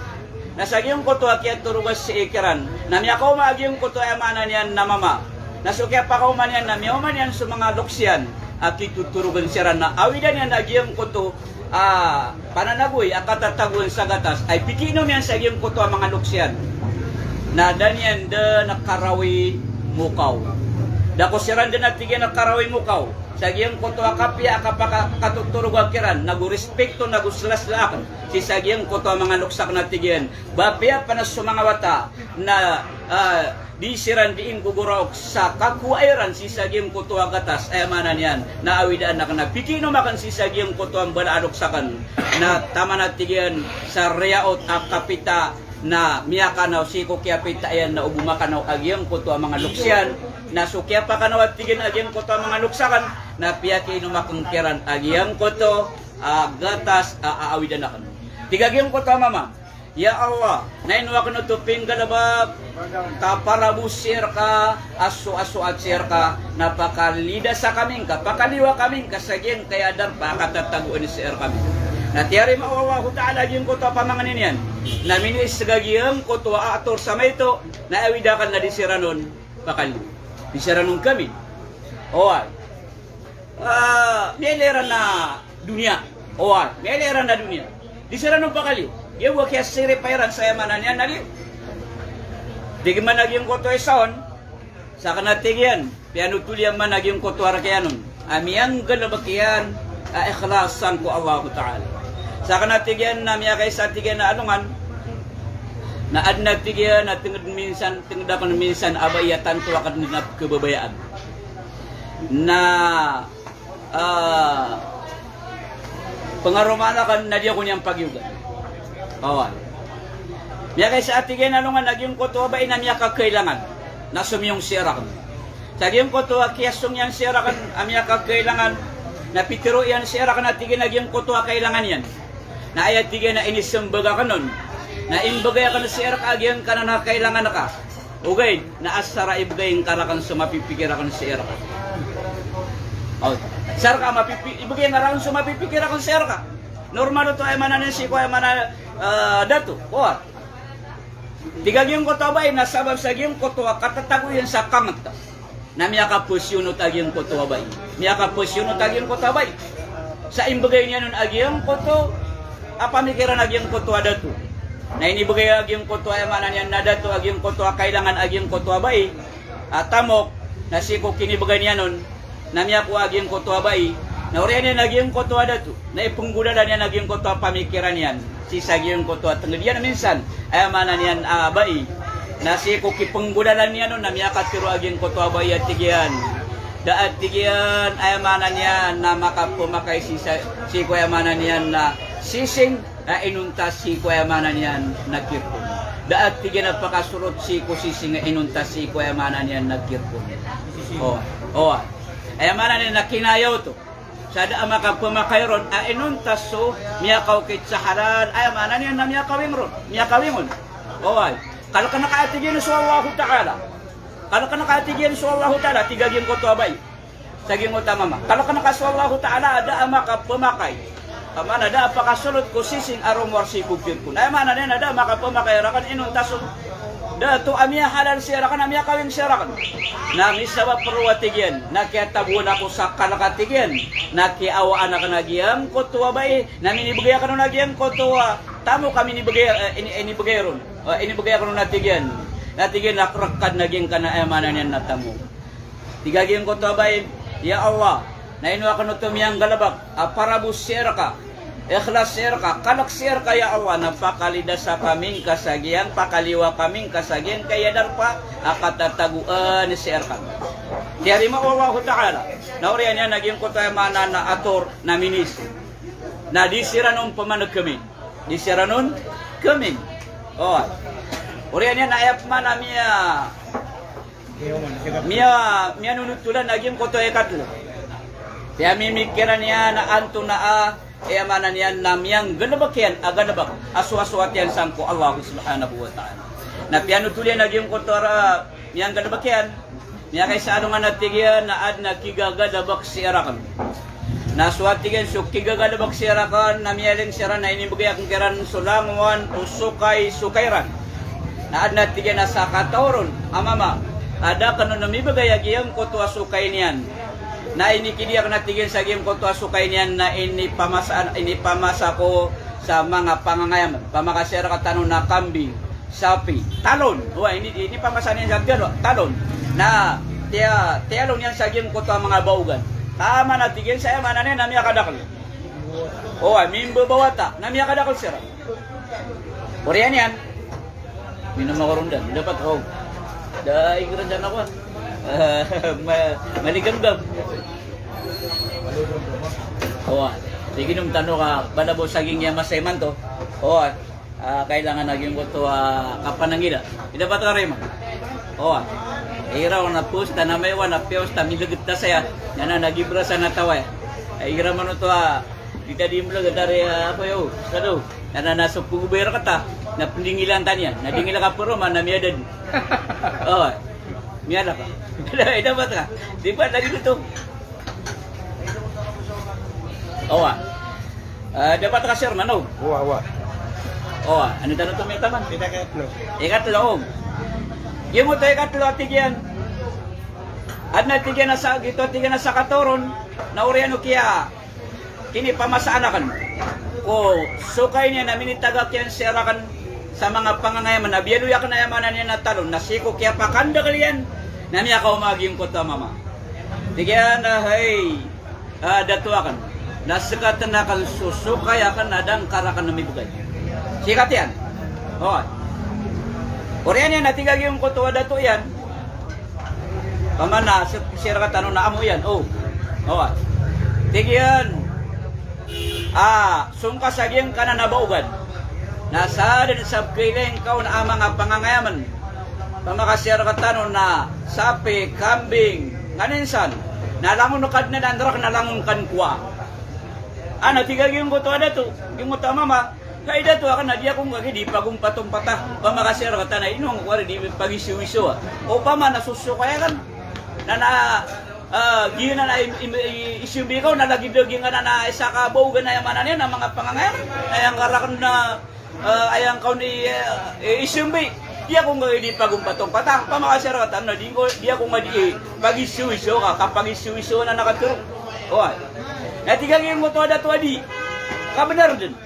Na sa giyangkoto a kiyatorog a sii kiran, na miyakaoma a giyangkoto a aya maana niyan na mama. Na so kiyapakaoma niyan na miyaoma niyan so manga loks iyan a kitotorogan siran na awidan iyan a giyangkoto a pananagoy a katatagoan sa gatas a ipikiinom iyan sa giyangkoto a manga loks iyan. Na da niyan dn karawi mokaw. Da ko siran dn a tig iyan a karawi mokaw sa giyangkoto a kapiya a kapaka-, katotoroga kiran, nago rispikto, nago slasla akn sii sa giyangkoto a manga loks akn a tig iyan. Ba apiya pn a so manga wata na, ah, di siran dii nggogoraok sa kakowa iran sii sa giyangkoto a gatas, aya maana niyan na awidan akn a pikiinom akn sii sa giyangkoto a mbala a loks akn. Na taman a tig iyan sa riyaot a kapita na miyakanaw sii ko kiyapita iyan na o bo makanaw a giyangkoto a manga loks iyan. Na so kiyapakanaw a tig iyan a giyangkoto a manga loks akn na piyakiinom akn kiran a giyangkoto a gatas a, a awidan akn. Tig a giyangkoto a mama, "Ya Allah, na ino akn oto pinggalbk ka parabo sii rka a so, a so asoat sii rka, na pakalidasa kami ngka, pakaliwa kami ngka sa giyangkaya darpa a katatagoan sii rkami." Na tiyarima o Allahu Ta'ala a giyangkoto a pamangni niyan. Na minisg a giyangkoto a ator sa maito, na awid akn na di siran on pakaliwa. Di siran on kami. Oway. Ah, miyailay iran a doniya. Oway, miyailay iran a doniya. Di siran on pakaliyo. Giya bo a kiyasiripay iran sa aya maana niyan na liyo. Tig man a giyangkoto a isa on, sakn a tig iyan, piyanothol iyan man a giyangkoto a rk iyan on a miyanggalbk iyan a ikhlas sangko Allahu Ta'ala. Sakn a tig iyan na miyakaisa a tig iyan a alongan, na adn a tig iyan a tngd minsan, tngd akn minsan a bai a tanto akn dn a pkhababayaan. Na, ah, pngaromaan akn na di ako niyan pagiyogan. Oway. Miyakaisa a tig iyan a alongan a giyangkoto a bai na miyakakailangan na somiyong sii rakn. Sa giyangkoto a kiyasong iyan sii rakn a miyakakailangan, na pitharo iyan sii rakn a tig iyan a giyangkoto a kailangan iyan. Na aya tig iyan a inismbag akn on na imbgay akn sii rka a giyangkanan a kailangan ka. Ogaid na asar a ibgay ngka rakn so mapipikir akn sii rka. O, asar ka mapipi-, ibgay ngka rakn so mapipikir akn sii rka. Normal oto, aya maana niyan sii ko, aya maana, eh, dato. Oway. Tig a giyangkoto a bai na sabap sa giyangkoto a katatago iyan sa kangt na miyakapasiyonot a giyangkoto a bai. Miyakapasiyonot a giyangkoto a bai sa imbgay niyan on a giyangkoto a pamikiran a giyangkoto a dato. Na inibgay a giyangkoto a, aya maana niyan na dato, a giyangkoto a kailangan a giyangkoto a bai a tamok, na sii ko kinibgay niyan on na miyakowa a giyangkoto a bai, na oriyan iyan a giyangkoto a dato na ipnggolalan iyan a giyangkoto a pamikiran iyan sii sa giyangkoto a tngd iyan minsan, aya maana niyan a bai. Na sii ko kipnggolalan iyan on na miyakatharo a giyangkoto a bai a tig iyan, da a tig iyan, aya maana niyan na makapmakay sii sa, sii ko, aya maana niyan na sising a inonta sii ko, aya maana niyan na kirkon. Da a tig iyan a pakasolot sii ko sising a inonta sii ko, aya maana niyan na kirkon. O, o. Aya maana niyan na kinaya oto sa da a makapmakay ron a inonta so miyakaokit sa halal, aya maana niyan na miyakawing ron, miyakawing on. Oway. Kalkn ka, a tig iyan, so Allahu Ta'ala. Kalkn ka, a tig iyan, so Allahu Ta'ala, tig a giyangkoto a bai. Sa giyangkoto a mama. Kalkn ka so Allahu Ta'ala a da a makapmakay. Aya maana, da a pakasolot ko sising a rowar sii ko kirkon. Aya maana niyan na da a makapmakay rakn inonta so dato a miyahalal sii rakn a miyakawing sii rakn. Na misabap roo, a tig iyan, na kiyatagoan ako sa kalk, a tig iyan, na kiyawaan akn a giyangkoto a bai, na minibgay akn on a giyangkoto a tamok a minibgay, eh, ini-, inibgay ron. Eh, inibgay akn on, a tig iyan. Na tig iyan na rk akn a giyangkanan a, aya maana niyan na tamok. Tig a giyangkoto a bai, "Ya Allah, na ino akn oto miyanggalbk a parabo sii rka, ikhlas sii rka, kalk sii rka, ya Allah, na pakalidasa kami ngka sa giyang, pakaliwa kami ngka sa giyangkaya darpa a katatagoan sii rka." Tiyarima o Allahu Ta'ala. Na oriyan iyan a giyangkoto a, aya maana niyan na ator na minis. Na di siran on pman kmin. Di siran on kmin. O. Oriyan iyan a aya pman a miya Miya, miyanonotolan a giyangkoto a ikatlo. Piyamimikiran iyan a antonaa, aya maana niyan na miyanggalbk iyan a galbk a soasoat iyan sangko Allah Subhanahu wa Ta'ala. Na piyanotol iyan a giyangkoto a miyanggalbk iyan. Miyakaisa a alongan, a tig iyan, na adn a kigagalbk sii rakn. Na so, a tig iyan, so kigagalbk sii rakn na miyaling siran na inibgay akn kiran so langowan o sokay, sokay ran. Na adn a, tig iyan, a sakataw ron a mama Ada kano na mibagay a giyangkoto a sokay niyan. Na inikidiya ko na tig iyan sa giyangkoto a sokay niyan na inipamasa, inipamasa ko sa manga pangangayam. Pamakasiyar ka tano na kambing, sapi, talon. Wa, ini, inipamasa niyan sa talon. Talon. Na tiya, tiyalon iyan sa giyangkoto a manga baogan. Taman a tig iyan sa aya maana niyan na miyakadakl. O, a, mimbabawata, na miyakadakl siran. Oriyan iyan. Minom ako ron dan, dapat ako. Da, igira dan ako, a. Ma-, maligamgam. O, a. Di ginom tano ka, bala bo saging iya masay man to. O, a. Ah, kailangan a giyangkoto a kapanangila. Ida pat ka rima. O, a. Ira on a pos ta na maiwan a piyos ta milagit ta saya. Na na nagibra sa na tawaya. Ay, ira man oto a, di ta di mlagit dari, ah, ako yo. Kado. Na na na so pagubay ra kata. Na pndingilan ta niyan. Na dingila ka poro man na miyadad. O, a. Miyada ka. Ida pat ka. Di pat lagi dito. O, a. Ah, dapat ka, sir, mano? Wa, wa. O, a. Ano tano to miyataman? Ikatlo. Ikatlo, o. Giyoto ikatlo a tig iyan. Adn a tig iyan a sa, giyoto a tig iyan a sakataw ron, na oriyan o kiya, kinipamasaan akn ko sokay niyan a minitagak iyan sii rakn sa manga pangangayam a biyaloy akn, aya maana niyan na talon, na sii ko kiyapakandakl iyan, na miyakaoma a giyangkoto a mama. Tig iyan a, hay, ah, dato akn, na sktn akn so sokay akn a da ngka rakn mibgay. Sikat iyan. O. Oriyan iyan a tig a giyangkoto a dato iyan. Pamana, sii, sii rktano na amo iyan. O. O. Tig iyan. Ah, song ka sa giyangkanan a baogan. Na sadn sa pkhailay ngka on a manga pangangayam. Pamakasiyar rktano na sapi, kambing, nganin san. Na langon ka dn a ndrak na langon ka dn kowa. Ana tig a giyangkoto a dato, giyangkoto a mama, ka i dato akn a di ako ngka di pagompatompata. Pamakasiyar rktano na ino ngka di pagisowisowa. Opama na so sokay akn. Na na, ah, giyanan a i, i, i, isimbi ka on na lagid a giyanan a isa ka baogan, aya maana niyan na manga pangangayam. Aya ngka rakn na Ah, aya ngka on i, eh, isimbi. Di ako ngka di pagompatompata. Pamakasiyar rktano na di ngka, di ako ngka di, eh, pagisowiso ka, kapagisowiso na nakatharo. O, ay. Na tig a giyangkoto a dato a di. Kabnar dn.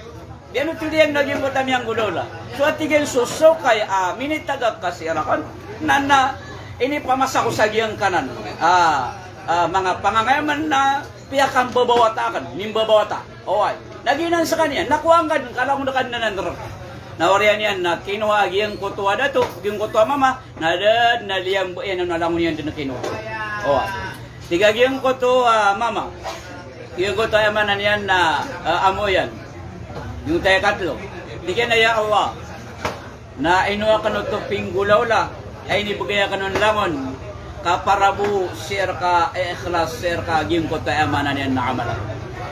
Di ano tig iyan a giyangkoto a miyanggolawla. So a tig iyan so sokay a minitagak ka sii rakn. Na na inipamasa ko sa giyangkanan. Ah, ah, manga pangangayam na piyakambabawata akn, mimbabawata. Oway. Na giyanan skaniyan, na kowa ngka dn, ka langon ka dn anan rk. Na oriyan iyan na kinowa a giyangkoto a dato, giyangkoto a mama, na da dn a liyambo iyan, na langon iyan dn kinowa. Oway. Tig a giyangkoto a mama. Giyangkoto a aya maana niyan na, ah, amo iyan. Giyangkoto a ikatlo. Tig iyan a, ya Allah. Na ino akn oto pinggolawla a inibgay akn on langon ka para bo sii rka iikhlas sii rka giyangkoto a aya maana niyan na amal.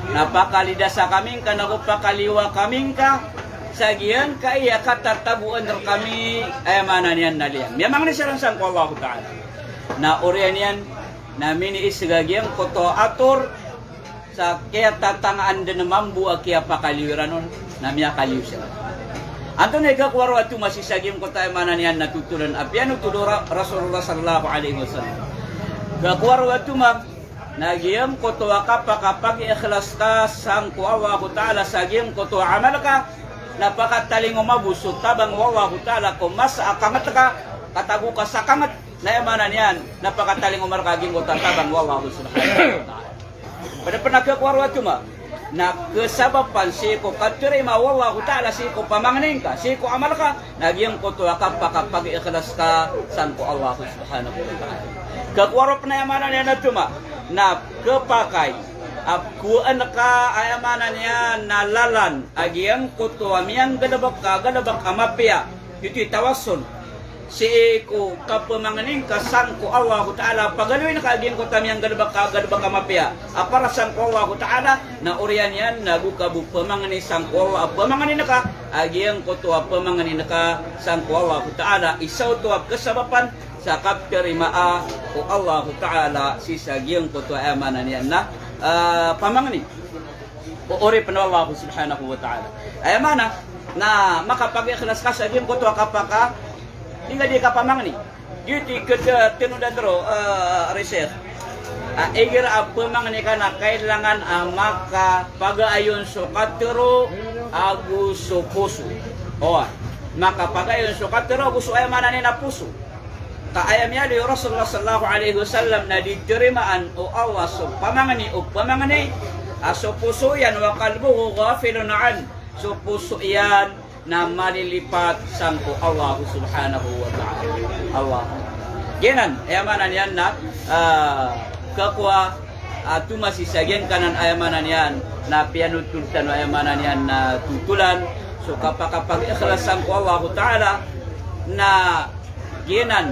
Na pakalidasa kami ngka, nago pakaliyowa kami ngka sa giyangkaya katatagoan rkami, aya maana niyan na liyang. Miyamangni siran sangko Allahu Ta'ala. Na oriyan iyan na miniisg a giyangkoto a ator sa kiyatatangaan dn mambo a kiyapakaliyo iran on, na miyakaliyo siran. Antonaa i kakowa ron a toma sii sa giyangkoto a aya maana niyan na totolan a piyanothol o Ra-, Rasulullah sallallahu alaihi wasallam. Kakowa ron a toma na giyangkoto a kapakapag-ikhlas ka sangko Allahu Ta'ala sa giyangkoto a amal ka, na pakatalingoma bo so tabang o Allahu Ta'ala ko masa a kangt ka, katago ka sa kangt, na aya maana niyan na pakatalingoma rka giyangkoto a tabang o Allahu Subhanahu wa Ta'ala. Pd pn a kakowa ron a toma na kasabapan sii ko katarima o Allahu Ta'ala sii ko pamangni ngka, sii ko amal ka, na giyangkoto a kapakapag-ikhlas ka sangko Allahu Subhanahu wa Ta'ala. Kakowa ron pn a aya maana niyan a toma na kapakay a kowaan ka, aya maana niyan na lalan a giyangkoto a miyanggalbk ka galbk a mapiya. Ito i tawassul sii ko kapamangni ngka sangko Allahu Ta'ala, pagaloyn ka a giyangkoto a miyanggalbk ka galbk a mapiya a para sangko Allahu Ta'ala, na oriyan iyan na go ka bo pamangni sangko Allah, pamangnin ka a giyangkoto a pamangnin ka sangko Allahu Ta'ala, isa oto a kasabapan sa kaptarimaa o Allahu Ta'ala sii sa giyangkoto a aya maana niyan na, ah, pamangni. O oripn o Allah Subhanahu wa Ta'ala. Aya maana na makapag-ikhlas ka sa giyangkoto a kapaka, di ngka di kapamangni. Giyoto i keda tenodan tero, eh, research. Ah, igira a pemangni ka na kailangan a makapagaayon so katero ago so poso. O, makapagaayon so katero ago so, aya maana niyan na poso. Ka aya miyaaloy o Rasulullah sallallahu alaihi wasallam na di tarimaan o Allah so pamangni o pamangni a so poso iyan, wa qalbuhu ghafilun an, so poso iyan na malilipat sangko Allah subhanahu wa ta'ala. Allah. Giyanan, aya maana niyan na, ah, kakowa, ah, tomasi sa giyangkanan, aya maana niyan na piyanotol tano, aya maana niyan na totolan so kapakapag-ikhlas sangko Allah ta'ala, na giyanan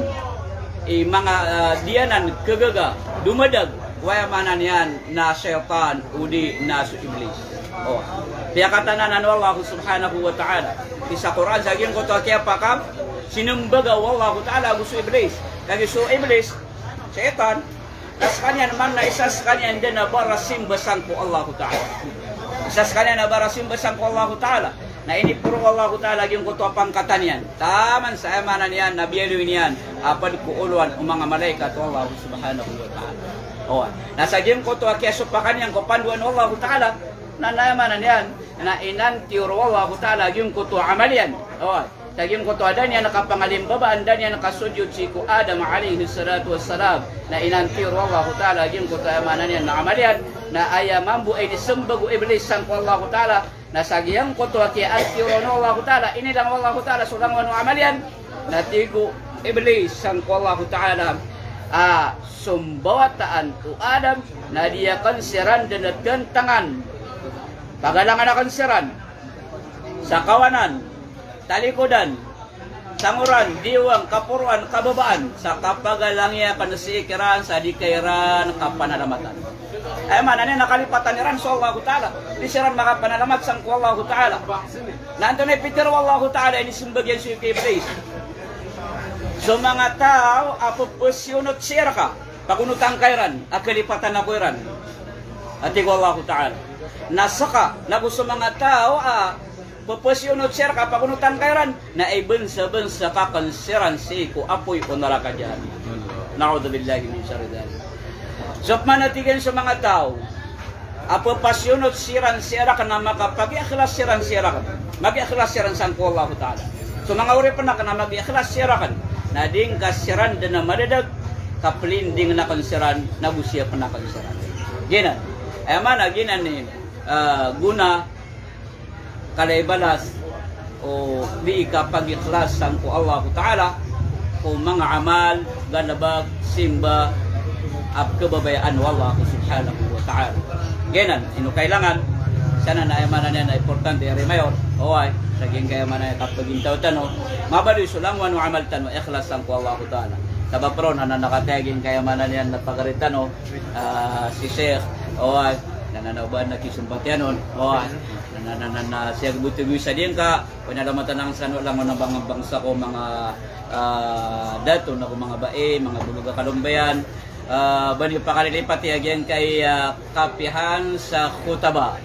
i manga, ah, di anan kagaga domadag ko, aya maana niyan na shaytan odi na so Iblis. O, piyakatanan o Allah subhanahu wa ta'ala sii sa Qur'an sa giyangkoto a kiyapakap, sinambaga o Allah ta'ala ago so Iblis. Kagiya so Iblis, shaytan, na sekaniyan man na isa sekaniyan den a barasimba sangko Allah ta'ala. Isa sekaniyan a barasimba sangko Allah ta'ala. Na iniporo o Allah ta'ala giyangkoto a pangkatan iyan. Taman sa, aya maana niyan na biyaloy niyan a ped ko olowan o manga malaikat o Allah subhanahu wa ta'ala. O, na sa giyangkoto a kiyasopakan iyan ko pandoan o Allah ta'ala, na, na aya maana niyan na inantiyor o Allah ta'ala giyangkoto a amal iyan. O, sa giyangkoto a da niyan kapangalimbabaan, da niyan kasojod sii ko Adam alayhis salatu wassalam, na inantiyor o Allah ta'ala giyangkoto a, aya maana niyan na amal iyan. Na aya mambo a inisembag o Iblis sangko Allah ta'ala, na sa giyangkoto a kiyaantiyoran o Allah ta'ala, inilang o Allah ta'ala so langowan o amal iyan. Na tig o Iblis sangko Allah ta'ala a so mbawataan o Adam na di aken siran den a tentangan. Pagalangan aken siran sa kawanan, talikodan, tangoran, diwang, kaporoan, kababaan, sa kapagalangi aken sii kiran sa di ka iran kapanalamatan. Aya maana niyan na kalipatan iran so Allah ta'ala. Di siran makapanalamat sangko Allah ta'ala. Na antonaa i pitharo o Allah ta'ala, inisembag iyan sii ko Iblis. So manga taw a pepesiyonot sii reka, pagonotan ka iran a kalipatan ako iran, a tig o Allah ta'ala. Na seka, nago so manga taw a pepesiyonot sii reka, pagonotan ka iran, na ibensebensak aken siran sii ko apoy o naraka jahannam. Na'udhubillahi min sharri dhalik. So pman a tig iyan so manga taw a pepasiyonot siran sii raken na makapagikhlas siran sii raken. Magikhlas siran sangko Allah ta'ala. So manga oripen aken na magikhlas sii raken, na di ngka siran den a madadag, ka pelindingen aken siran, nago siyapen aken siran. Giyanan. Aya maana giyanan i, eh, gona, kala i balas o di kapagikhlas sangko Allah ta'ala ko manga amal, galebek, simba a kebabayaan o Allah subhanahu wa ta'ala. Giyanan, ino kailangan, sanan aya maana niyan na importante a rimayor, oway, sa giyangkaya maana niyan kapagintaw tano, mabaloy so langowan o amal tano, ikhlas sangko Allah ta'ala. Sabap ron, anan a kataya giyangkaya maana niyan na pagari tano, ah, si Sheikh, oway, na, na, na, ba na kisumpat iyan on, oway, na, na, na, na, na, siyag boto giyangkaya, panalamatan aken sekano langon a bang, bangsa ko manga, ah, dato nago manga bai, manga bolog a kalombayan, ah, ba niyo pakalilipati a giyangkai, ah, kapiya han sa khutbah.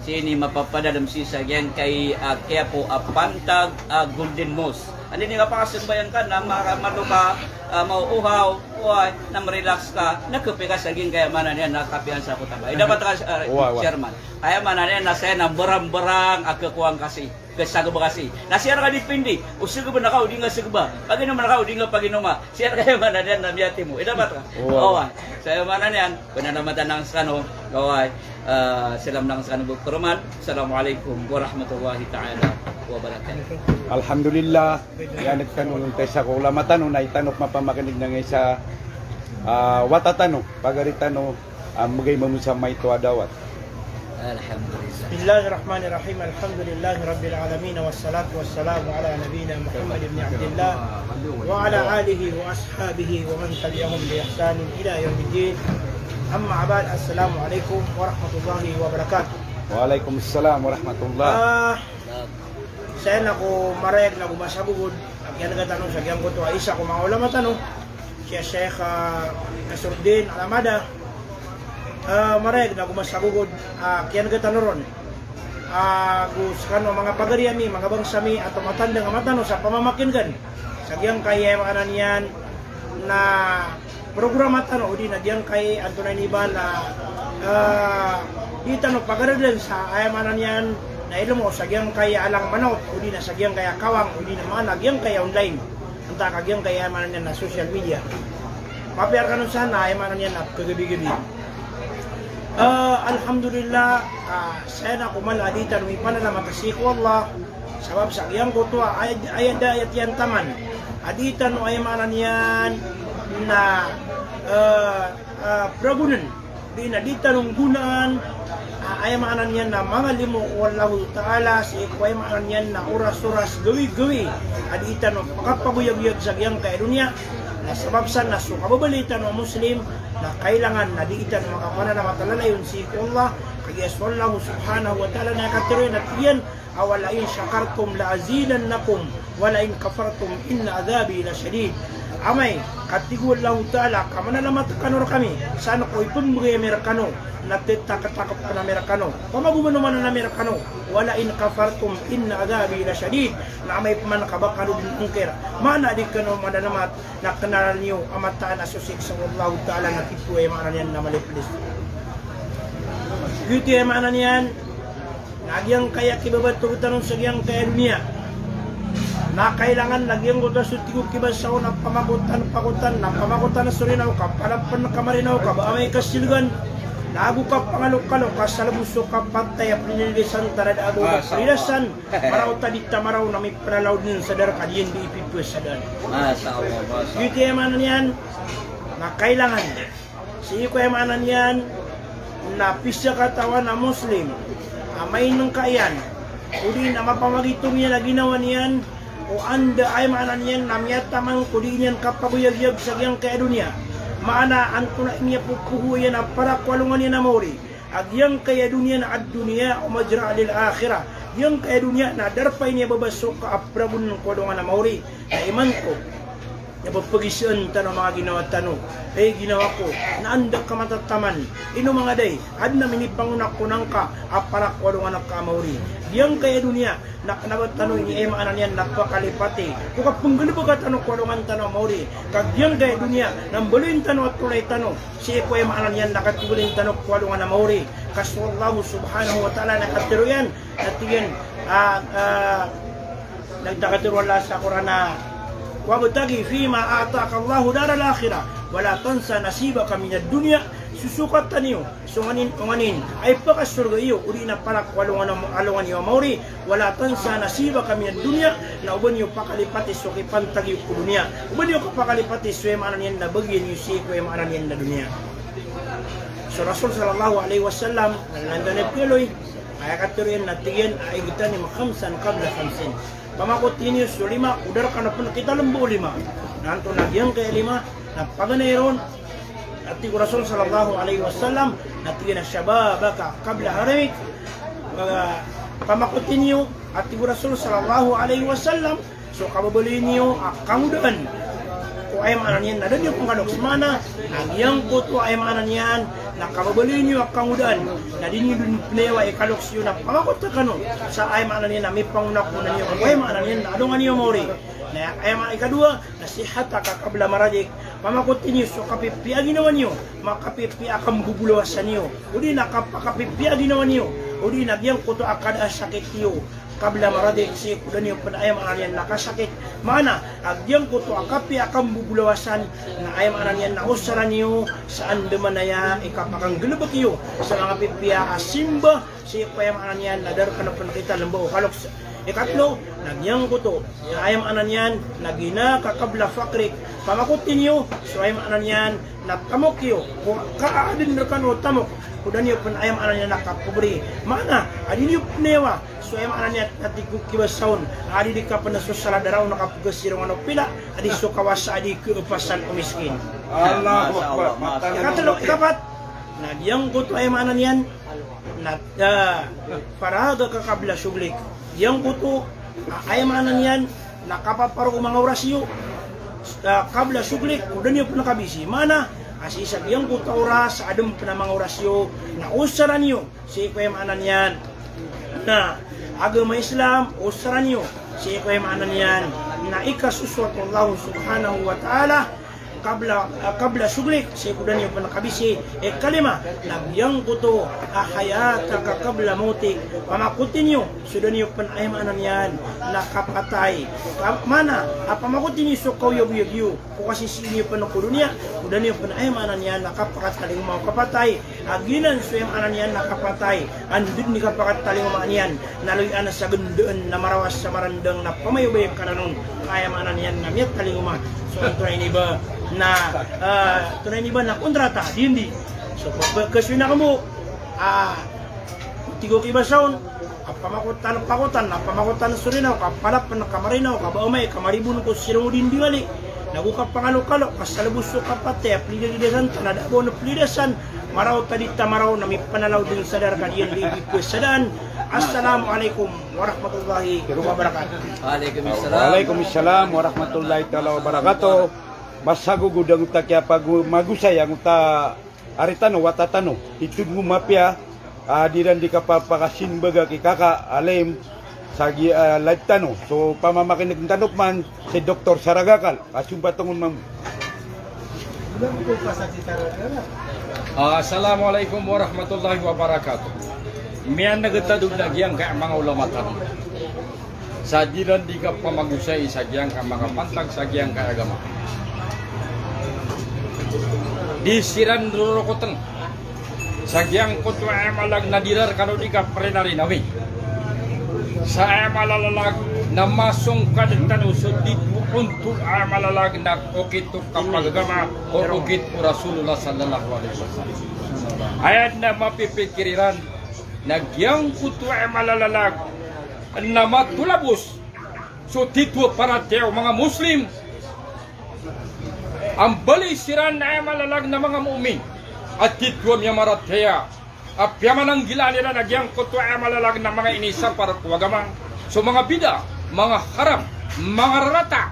Sii ini mapapadalem sii sa giyangkai, ah, kiyapo a pantag, ah, Golden Mosque. Anda ini kapakasambayang ka na ma-, maloka, ah, maoohaw, oway, na merelax ka, na kapiya ka sa giyangkai maana niyan na kapiya han sa khutbah. Ida ba ta, ah, Oway, oway. Chairman. Aya maana niyan na saya na mbarang-mbarang a kakowa ngka sii, kasagaba ka sii. Na sii reka dipindi, o sagaba na ka o di nga sagaba, paginoma na ka o di nga paginoma. Sii reka aya maana niyan na miyatimo. Ida ba ta? Oway. Oway. Sa aya maana niyan, panalamatan aken sekano, oway. Ah, salam aken sekano bo peroman. Assalamu alaikum warahmatullahi ta'ala wabarakatuh. Alhamdulillah. Aya sekano, ino kaiza ko ulama tano, na i tano pman pamakinig na ngkai sa, ah, wata tano, pagari tano, ah, mbgay mambo sa maito a dawat. Alhamdulillah. Bismillahirrahmanirrahim. Alhamdulillahi rabbil alamin. Wassalatu wassalamu ala nabiyyina Muhammad ibn Abdillah wa ala alihi wa ashabihi wa man tabi'ahum bi ihsanin ila yawmiddin. Amma ba'd. Assalamu alaikum warahmatullahi wabarakatuh. Wa alaikum assalam warahmatullah. Ah, saya na ko marayag nago masagogod a kiyanega tano sa giyangkoto a isa ko manga ulama tano, si Sheikh, ah, Nasruddin Alamada. Ah, marayag nago masagogod a kiyanega tano ron. Ah, ago sekano manga pagari ami, manga bangsa mi, a tomatandang a mata tano sa pamamakinegan sa giyangkai, aya maana niyan, na programa tano, odi na giyangkai antonaa ini ba na, ah, di tano pagaradan sa aya maana niyan na ilmo sa giyangkai alang manaot, odi na sa giyangkai kawang, odi na maana giyangkai online. Antaa ka giyangkai aya maana niyan na social media. Mapiya rkano san na aya maana niyan na kagabi-gabi. Ah, alhamdulillah, ah, saya na ko mala a di tano mipanalamat sii ko Allah. Sabap sa giyangkoto a aya, aya da aya tiyan taman a di tano aya maana niyan na, eh, eh, pragonen, di na di tano nggonaan, ah, aya maana niyan na manga limo o Allahu Ta'ala, sii ko aya maana niyan na oras-oras, gawii-gawii a di tano pakapagoyagoyag sa giyangkai a doniya. Na sabap san na so kababaloy tano a Muslim na kailangan na di tano makapanalamat a lalayon sii ko Allah, kagiya so Allah subhanahu wa ta'ala na katharo iyan a tig iyan, "Wa la in shakartum la azidannakum, wa la in kafartum inna adhabi la shadid." Amay ka tig o Allahu Ta'ala ka manalamat kano rkami, san ko ipmbgay ami rkano, na ttaktakp ami rkano, pamagomanomanan ami rkano, "Wa la in kafartum inna adhabi la shadid." Na amay pman ka ba kano dn ongkir, maana di kano manalamat, na knalan iyo a mataan a so siksa o Allahu Ta'ala na titho aya maana niyan na maliplis. Giyoto aya maana niyan na giyangkai a kibabatog tano sa giyangkai a doniya. Na kailangan na giyangkoto a so tig o kibasa on a pamakotan, pakotan, na pamakotan so rinaw ka, palapn ka marinaw ka, ba amay ka silgan, na ago ka pangalokalok ka sa lbos o kapatay a pnilisan tarad ago ka pnilisan, maraw ta di ta maraw na mipnalaw dn sa dar ka di iyan di ipipos sa daan. Masha Allah, masha Allah. Giyoto aya maana niyan na kailangan sii ko aya maana niyan na pizakatawan a Muslim a mainngka iyan, odi na mapamagitong iyan a ginawa niyan, o anda aya maana niyan na miyataman ko di niyan kapagoyagoyag sa giyangkai a doniya. Maana antonaa i miyapopogo iyan a para ko alongan iyan a maori. A giyangkai a doniya na ad-dunya mazra'ah lil akhirah. Giyangkai a doniya na darpa ini a babasok a pragon ko alongan a maori. Na imanto na ba pagisaan tano a manga ginawa tano. Ay ginawa ko, na anda ka matataman. Ino manga day, adn a minipangona ko nangka a para ko alongan ka a maori. Giyangkai a doniya na kna ba tano ini aya maana niyan na pakalipati ko kapnggalbka tano ko alongan tano a maori. Ka giyangkai a doniya na mbaloyin tano a tolay tano sii ko aya maana niyan na katobalen tano ko alongan a maori. Ka so Allah subhanahu wa ta'ala na katharo iyan, na tig iyan, ah, ah, na katharo o Allah sa Qur'an a, "Wabtaghi fima ataka Allahu daral akhirah, wa la tansa nasibaka minad dunya." Sosokatan iyo so nganin, o nganin a ipakasorga iyo, odi na para ko alongan a, alongan iyo a maori, "Wa la tansa nasibaka minad dunya," na oba niyo pakalipati so kipantag iyo ko doniya. Oba niyo kapakalipati so aya maana niyan na bagian iyo sii ko aya maana niyan na doniya. So Rasul sallallahu alaihi wasallam, na landan a piyaloy, aya katharo iyan na tig iyan a, "Igtanim khamsan qabla khamsin." Pamakoti niyo so lima, o da rkano pn kitalmba o lima. Na antonaa giyangkai a lima, na paganay ron, a tig o Rasul sallallahu alaihi wasallam, na tig iyan a, "Shababaka qabla haramik." Ah, pamakoti niyo, a tig o Rasul sallallahu alaihi wasallam, so kababaloy niyo a kangodaan ko aya maana niyan na da niyo pn kaloks. Maana na giyangkoto aya maana niyan na kababaloy niyo a kangodaan na di niyo dn pnayawa i kaloks iyo na pamakoti kano sa aya maana niyan na mipangonakona niyo ko aya maana niyan na alongan iyo a maori. Na aya maana ikadowa, na sihataka qabla maradik. Pamakoti niyo so kapipiya a ginawa niyo, makapipiya a kambobolawasan iyo, odi na kapakapipiya a ginawa niyo, odi na giyangkoto a kada a sakit iyo, qabla maradik, sii ko da niyo pn aya maana niyan na kasakit. Maana a giyangkoto a kapiya a kambobolawasan na aya maana niyan na osara niyo sa andamanaya i kapakanggalbk iyo sa manga pipiya a simba, sii ko aya maana niyan na da rkano pn kitalmba o kaloks. Ikatlo, na giyangkoto na aya maana niyan na ghinaka qabla faqrik. Pamakoti niyo so aya maana niyan na tamok iyo, ko kaadn rkano o tamok, ko da niyo pn aya maana niyan na kapobri. Maana a di niyo pnayawa so aya maana niyan na tig o kibasa on a di di kapn so salad a raw na kapgasirong ano pila a di so kawasa a di kaapasan o miskin. Allahu Akbar. Masha Allah, masha Allah. Ikatlo, ikapat, na giyangkoto aya maana niyan na, ah, faraghaka qabla shughlik. Giyangkoto, ah, aya maana niyan na kapaparo o manga oras iyo, ah, qabla shughlik, ko da niyo pn kabisi. Maana a sii sa giyangkoto a oras a adn pn a manga oras iyo na osara niyo sii ko aya maana niyan na agama Islam, osara niyo sii ko aya maana niyan na ikasosoat o Allah subhanahu wa ta'ala. qabla, ah, qabla shughlik, sii ko da niyo pn kabisi. Ikalima, na giyangkoto a hayataka qabla mawtik, pamakoti niyo so da niyo pn, aya maana niyan na kapatay. Ka-, maana a pamakoti niyo so kaoyagoyag iyo ko kasisii niyo pn ko doniya, ko da niyo pn, aya maana niyan na kapakatalingoma o kapatay. A giyanan so aya maana niyan na kapatay, anda dn i kapakatalingoma niyan, na loy anan sa gendaan na marawas sa marandang na pamayobayag ka ranon, aya maana niyan na miyatalingoma. So antonaa ini ba na, ah, antonaa ini ba na kontrata, dindi. So, pe-, pe-, kasoy na kamo, ah, tigo ki basaon, a pamakotan, pakotan, a pamakotan so rinaw, ka palapn, ka marinaw, ka ba amay, ka maribon ko sirong o dindingali. Nago kapangalokalo, ka salbos so kapatay a plidasan ta na da bo na plidasan, maraw ta di ta maraw na mipanalaw dn sa dar ka diyan di ipsadaan. Assalamu alaikum warahmatullahi wabarakatuh. Waalaikumsalam. Waalaikumsalam warahmatullahi taala wabarakatuh. Masagogodang ta kiyapago-, magosay angkoto a ari tano, wata tano, itod ngo mapiya, ah, diran di kapapakasimbaga ki kaka, alim, sa gi-, ah, live tano. So, pamamakineg tano pman si Doktor Saragakal, a sombatong on mambo. Ah, assalamu alaikum warahmatullahi wabarakatuh. Miyaneg tano na giyangkai a manga ulama tano. Sa diran di kapamagosay sa giyangkai a manga pantag sa giyangkai a agama. Di siran rorokotn sa giyangkoto a aya maana na diran kano di kaprinarinawin. Sa aya maana na masongkad tano so di ontol a aya maana na okit o kapagagama o okit o Rasulullah sallallahu alaihi wasallam. Aya na mapipikir iran na giyangkoto a aya maana na matolabos so titho a paratiyaya o manga Muslim a mbaloy siran a aya maana na manga mu'min a titho a miyamaratiyaya a piyamananggilaan iran a giyangkoto a aya maana na manga inisapar ko agama, so manga bid'ah, manga haram, manga rarata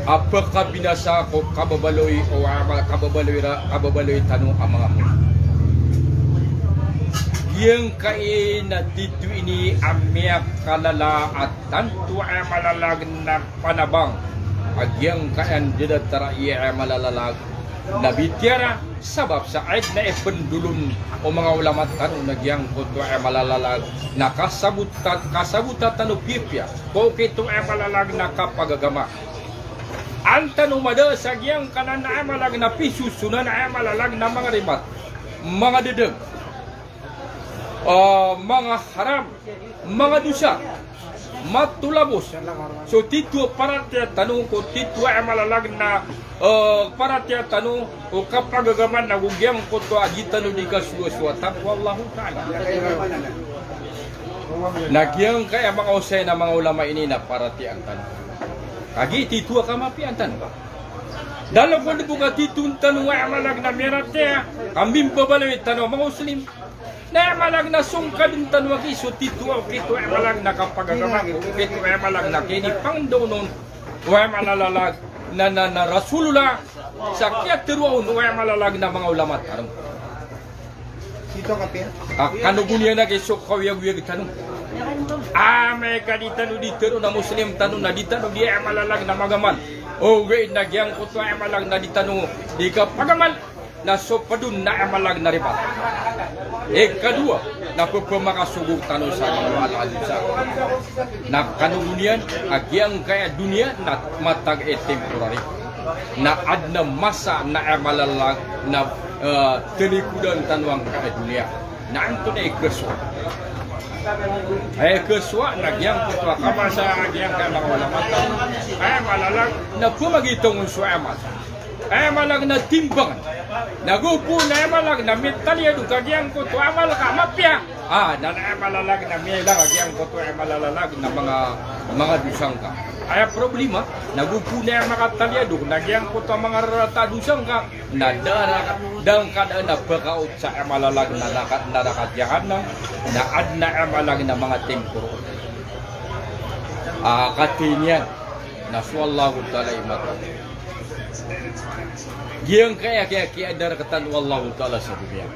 a pkabinasa ko kababaloy o aya maana, kababaloy ra-, kababaloy tano a manga mu'min. Giyangkai na titho ini a miyakalala a tanto a aya maana na panabang a giyangkai a ndadatar a aya maana na bitiyara, sabap sa aden a ipndolon o manga ulama tano na giyangkoto a aya maana na kasabota, kasabota tano piyapiya ko okit o aya maana na kapagagama. An tano mada sa giyangkanan a aya maana na pisosonan a aya maana na manga ribat, manga dadag, ah, manga haram, manga dosa, matolabos so titho a paratiyaya tano ko titho a aya maana na, ah, paratiyaya tano o kapagagama na go giyangkoto a di tano di kasowasowa tano ko Allahu Ta'ala. Na giyangkai a manga osayan a manga ulama ini na paratiyayaan tano. Kagiya titho a kamapiyaan tano. Da lagid o bo ka titho tano a aya maana na miyaratiyaya, ka mimbabaloy tano a manga Muslim. Na aya maana na songkad tano a giya so titho a okit o aya maana na kapagagama, okit o aya maana na kinipangdaonon o aya maana na, na, na Rasulullah, sa kiyatharo on o aya maana na manga ulama tano. A kano bo niyan a giya so kaoyagoyag tano. Amay ka di tano di tharoon a Muslim tano na di tano di aya maana na magamal. Ogaid na giyangkoto a aya maana na di tano di kapagamal na so pd on na aya maana na ribat. Ikadowa, na pphmakasogo tano sa manga dosa. Na kano bo niyan a giyangkai a doniya na matag a temporary. Na aden a masa na aya maana na, eh, talikodan tano angkai a doniya. Na antonaa i ikasowa? Aya ikasowa na giyangkoto a kamasa a giyangkai a manga ulama tano, aya maana na pmagitong on so aya maana, aya maana na timbang. Na go bo na aya maana na mitaliyadok a giyangkoto a amal ka mapiya. Ah, na aya maana na miyailay a giyangkoto a aya maana na manga, manga dosa ngka. Aya problema, na go bo na aya makataliyadok na giyangkoto a manga rarata a dosa ngka, na da, da ngka dn a pakaot sa aya maana na naraka, naraka jahannam, na aden a aya maana na manga temporary. Ah, katii niyan na so Allahu Ta'ala i mataan. Giyangkai a kiya, kiyaadar rktano o Allahu Ta'ala sa doniya.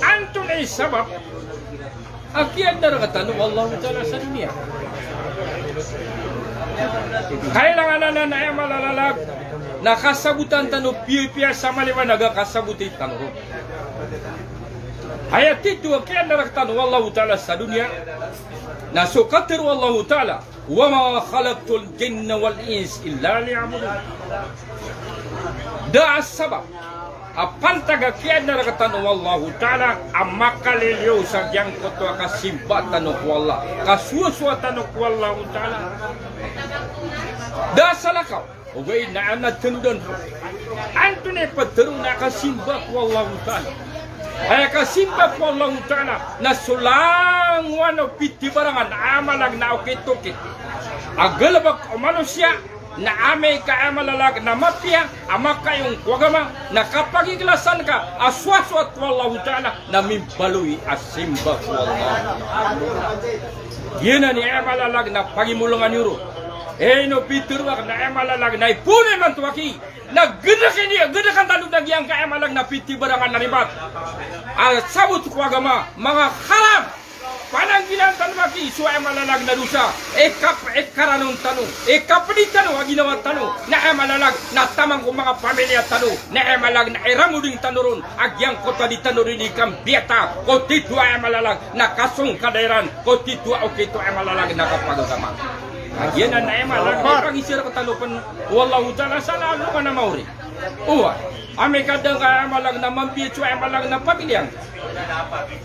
Antonaa i sabap A kiyaadna rktano o Allahu Ta'ala sa doniya. Kailangan anan a aya mala a lalag na kasabotan tano piyapiya sa maliwanag a kasaboti tano ron. Aya titho a kiyaadna rktano o Allahu Ta'ala sa doniya na so katharo o Allahu Ta'ala, "Wa ma khalaqtul jinna wal insa illa liya'budun." Da a sabap a pantag a kiyaadna rktano o Allahu Ta'ala a makaliliyo sa giyangkoto a kasimba tano ko Allah, kasowasowa tano ko Allahu Ta'ala. Da a salakaw, ogaid na adn a tanodan ron. Antonaa i ptharoon a kasimba ko Allahu Ta'ala? Aya kasimba ko Allahu Ta'ala na so langowan o pitibarangan a aya mala a lalag na okit-okit a galbk o manosiya, na amay ka aya mala a lalag na mapiya a makaiyong ko agama, na kapagiklasan ka a sowasowa ko Allahu Ta'ala, na mimbaloy a simba ko Allahu Ta'ala. Giyanan i aya mala a lalag na pagimolngan iyo ron. Ino pitharo akn na aya mala a lalag na ipoon imanto aki na gdk ini, gdkan tano na giyangkai a aya mala a lalag na pitibarangan a ribat a sabot ko agama, manga haram. Pananggilaan tano aki so aya mala a lalag na dosa, ikap-, ikaranon tano, ikapdi tano a ginawa tano, na aya mala a lalag na taman ko manga pamilya tano, na aya mala a lalag na iramoding tano ron a giyangkoto a di tano ron di kambiyata ko titho a aya mala a lalag na kasongkada iran ko titho a okit o aya mala a lalag na kapagagama. A giyanan a aya mala a lalag na ipagiza rktano pn o Allahu Ta'ala sa alongan a maori. Oway, amay ka da ngka aya mala a lalag na mambiya so aya mala a lalag na pamilya ngka.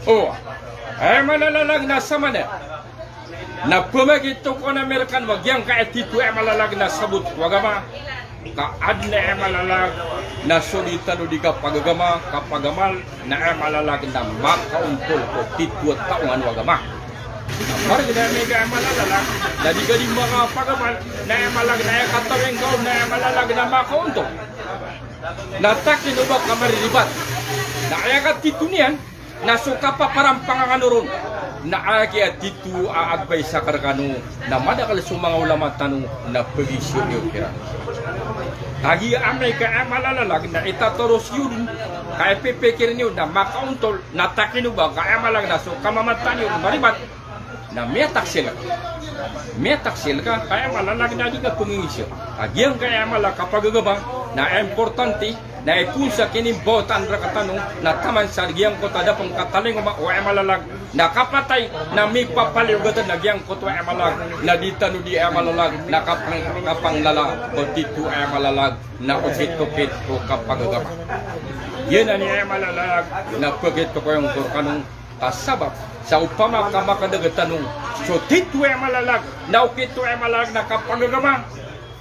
Oway, aya mala a lalag na samana na pmagitoko na mirkan a giyangkai a titho a aya mala a lalag na sabot ko agama. Ka adn a aya mala a lalag na so di tano di kapagagama, kapagamal, na aya mala a lalag na makaontol ko titho a taongan o agama. Margn a amay ka aya mala a lalag na di ka di makapagamal, na aya mala a lalag na aya katawi ngka on na aya mala a lalag na makaontol. Na takino ba ka mariribat. Na aya katitho niyan na so kapaparampangan kano ron na aya kiya titho a advice akn rkano na madakl so manga ulama tano na pagizaan iyo kiran. Kagiya amay ka aya mala a lalag na itatoros iyo dn, ka ipipikir niyo na makaontol, na takino ba ka aya mala a lalag na so kamamatan iyo maribat. Na miyataksil ka. Miyataksil ka, ka aya mala a lalag na di ka pngingiza. Ka giyangkai a aya mala a lalag kapagagama na importante, na ipoon sa kinimbawataan rktano na taman sa giyangkoto a da pn katalingoma o aya mala a lalag na kapatay, na mipapaliyogat na giyangkoto a aya mala a lalag na di tano di aya mala a lalag na kapang-, kapanglala ko titho a aya mala a lalag na okit-okit o kapagagama. Giyanan i aya mala a lalag na pagitoko iyan ko rkano. Ka sabap sa opama ka makadagat tano so titho a aya mala a lalag na okit o aya mala a lalag na kapagagama,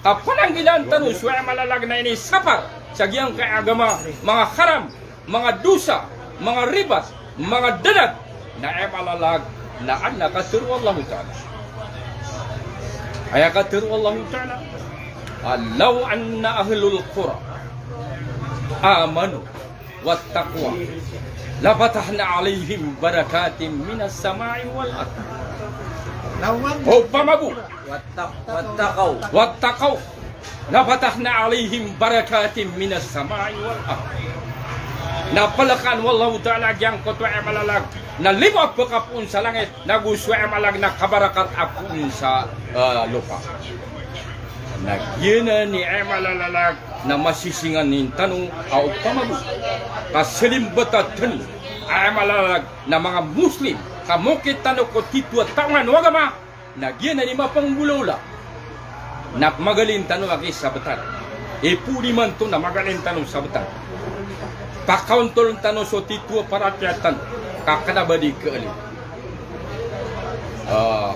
ka pananggilaan tano so aya mala a lalag na inisapar sa giyangkai a agama, manga haram, manga dosa, manga ribat, manga danat, na aya mala a lalag na adn a katharo o Allahu Ta'ala. Aya katharo o Allahu Ta'ala, "Law anna ahlal qura amanu wattaqaw lafatahna alaihim barakatin minas samai wal ard." Opama bo, wattaq-, wattaqaw, wattaqaw lafatahna alaihim barakatin minas samai wal ard. Na plkaan o Allahu Ta'ala giyangkoto a aya mala a lalag na limo a pkapoon sa langit, nago so aya mala a lalag na kabarakat a poon sa, ah, lopa. Na giyanan i aya mala a lalag na masisinganin tano a opama bo ka salimbata tano a aya mala a lalag na manga Muslim, ka mokit tano ko titho a taongan o agama, na giyanan i mapanggolawla. Na magalin tano aki sabtan. Ipoon imanto na magalin tano sabtan. Pakaontol tano so titho a paratiyaya tano. Ka kna ba di kaalin. Ah.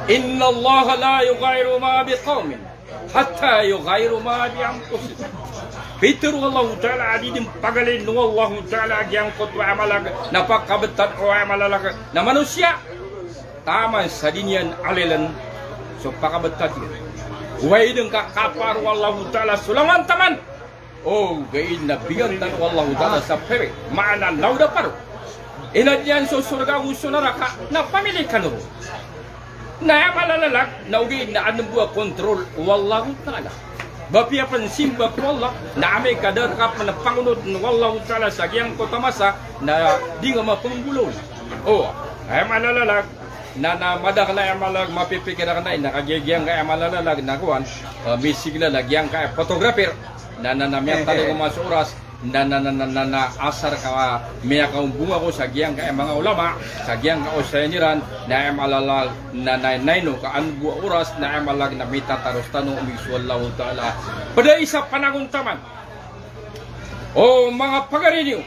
"Innallaha la yughayyiru ma biqawmin hatta yughayyiru ma bi anfusihim." Pitharo o Allahu Ta'ala a di dn pagalin o Allahu Ta'ala giyangkoto a aya mala a lalag na pakabtan o aya mala a lalag na manosiya taman sa di niyan aliln so pakabtan iyan. Oway, dn ka kapaar o Allahu Ta'ala so langowan taman. Ogaid na bigan tano o Allahu Ta'ala sa piri, maana na o da paro. Inadn iyan so sorga ago so naraka na pamili kano ron. Na aya mala a lalag na ogaid na adn bo a kontrol o Allahu Ta'ala. Ba piya pn simba ko Allah, na amay ka da rka pn pangonotn o Allahu Ta'ala sa giyangkoto a masa na di nga mapanggolawla. O, Aya maana a lalag na, na madakl a aya maana a lalag, mapipikir akn a ina ka giyangkai a aya maana a lalag na kowan, eh, misigla a giyangkai a photographer na, na, na miyatalingoma so oras na, na, na asar ka miyakaombong ako sa giyangkai a manga ulama, sa giyangkai a osayan iran, na aya maana a lalag na, na, na ino ka an bo a oras na aya maana a lalag na mitataros tano, omis o Allahu Ta'ala. Pd a isa panagontaman o manga pagari niyo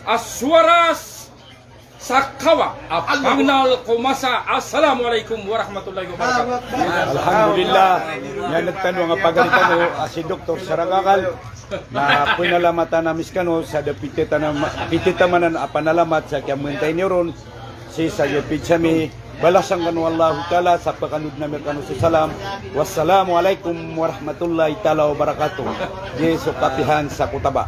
a so oras sa kawa a pangnal ko masa. Assalamu alaikum warahmatullahi wabarakatuh. Alhamdulillah. Miyaneg tano a pagari tano a si Doktor Sarangakal na pnalamatan ami skano sa da pititamanan a panalamat sa kiyamentay niyo ron sii sa giya page ami. Balasan kano o Allahu Ta'ala sa pkanod ami rkano so salam. Wassalamu alaikum warahmatullahi ta'ala wabarakatuh. Giya so kapihan sa Kotaba.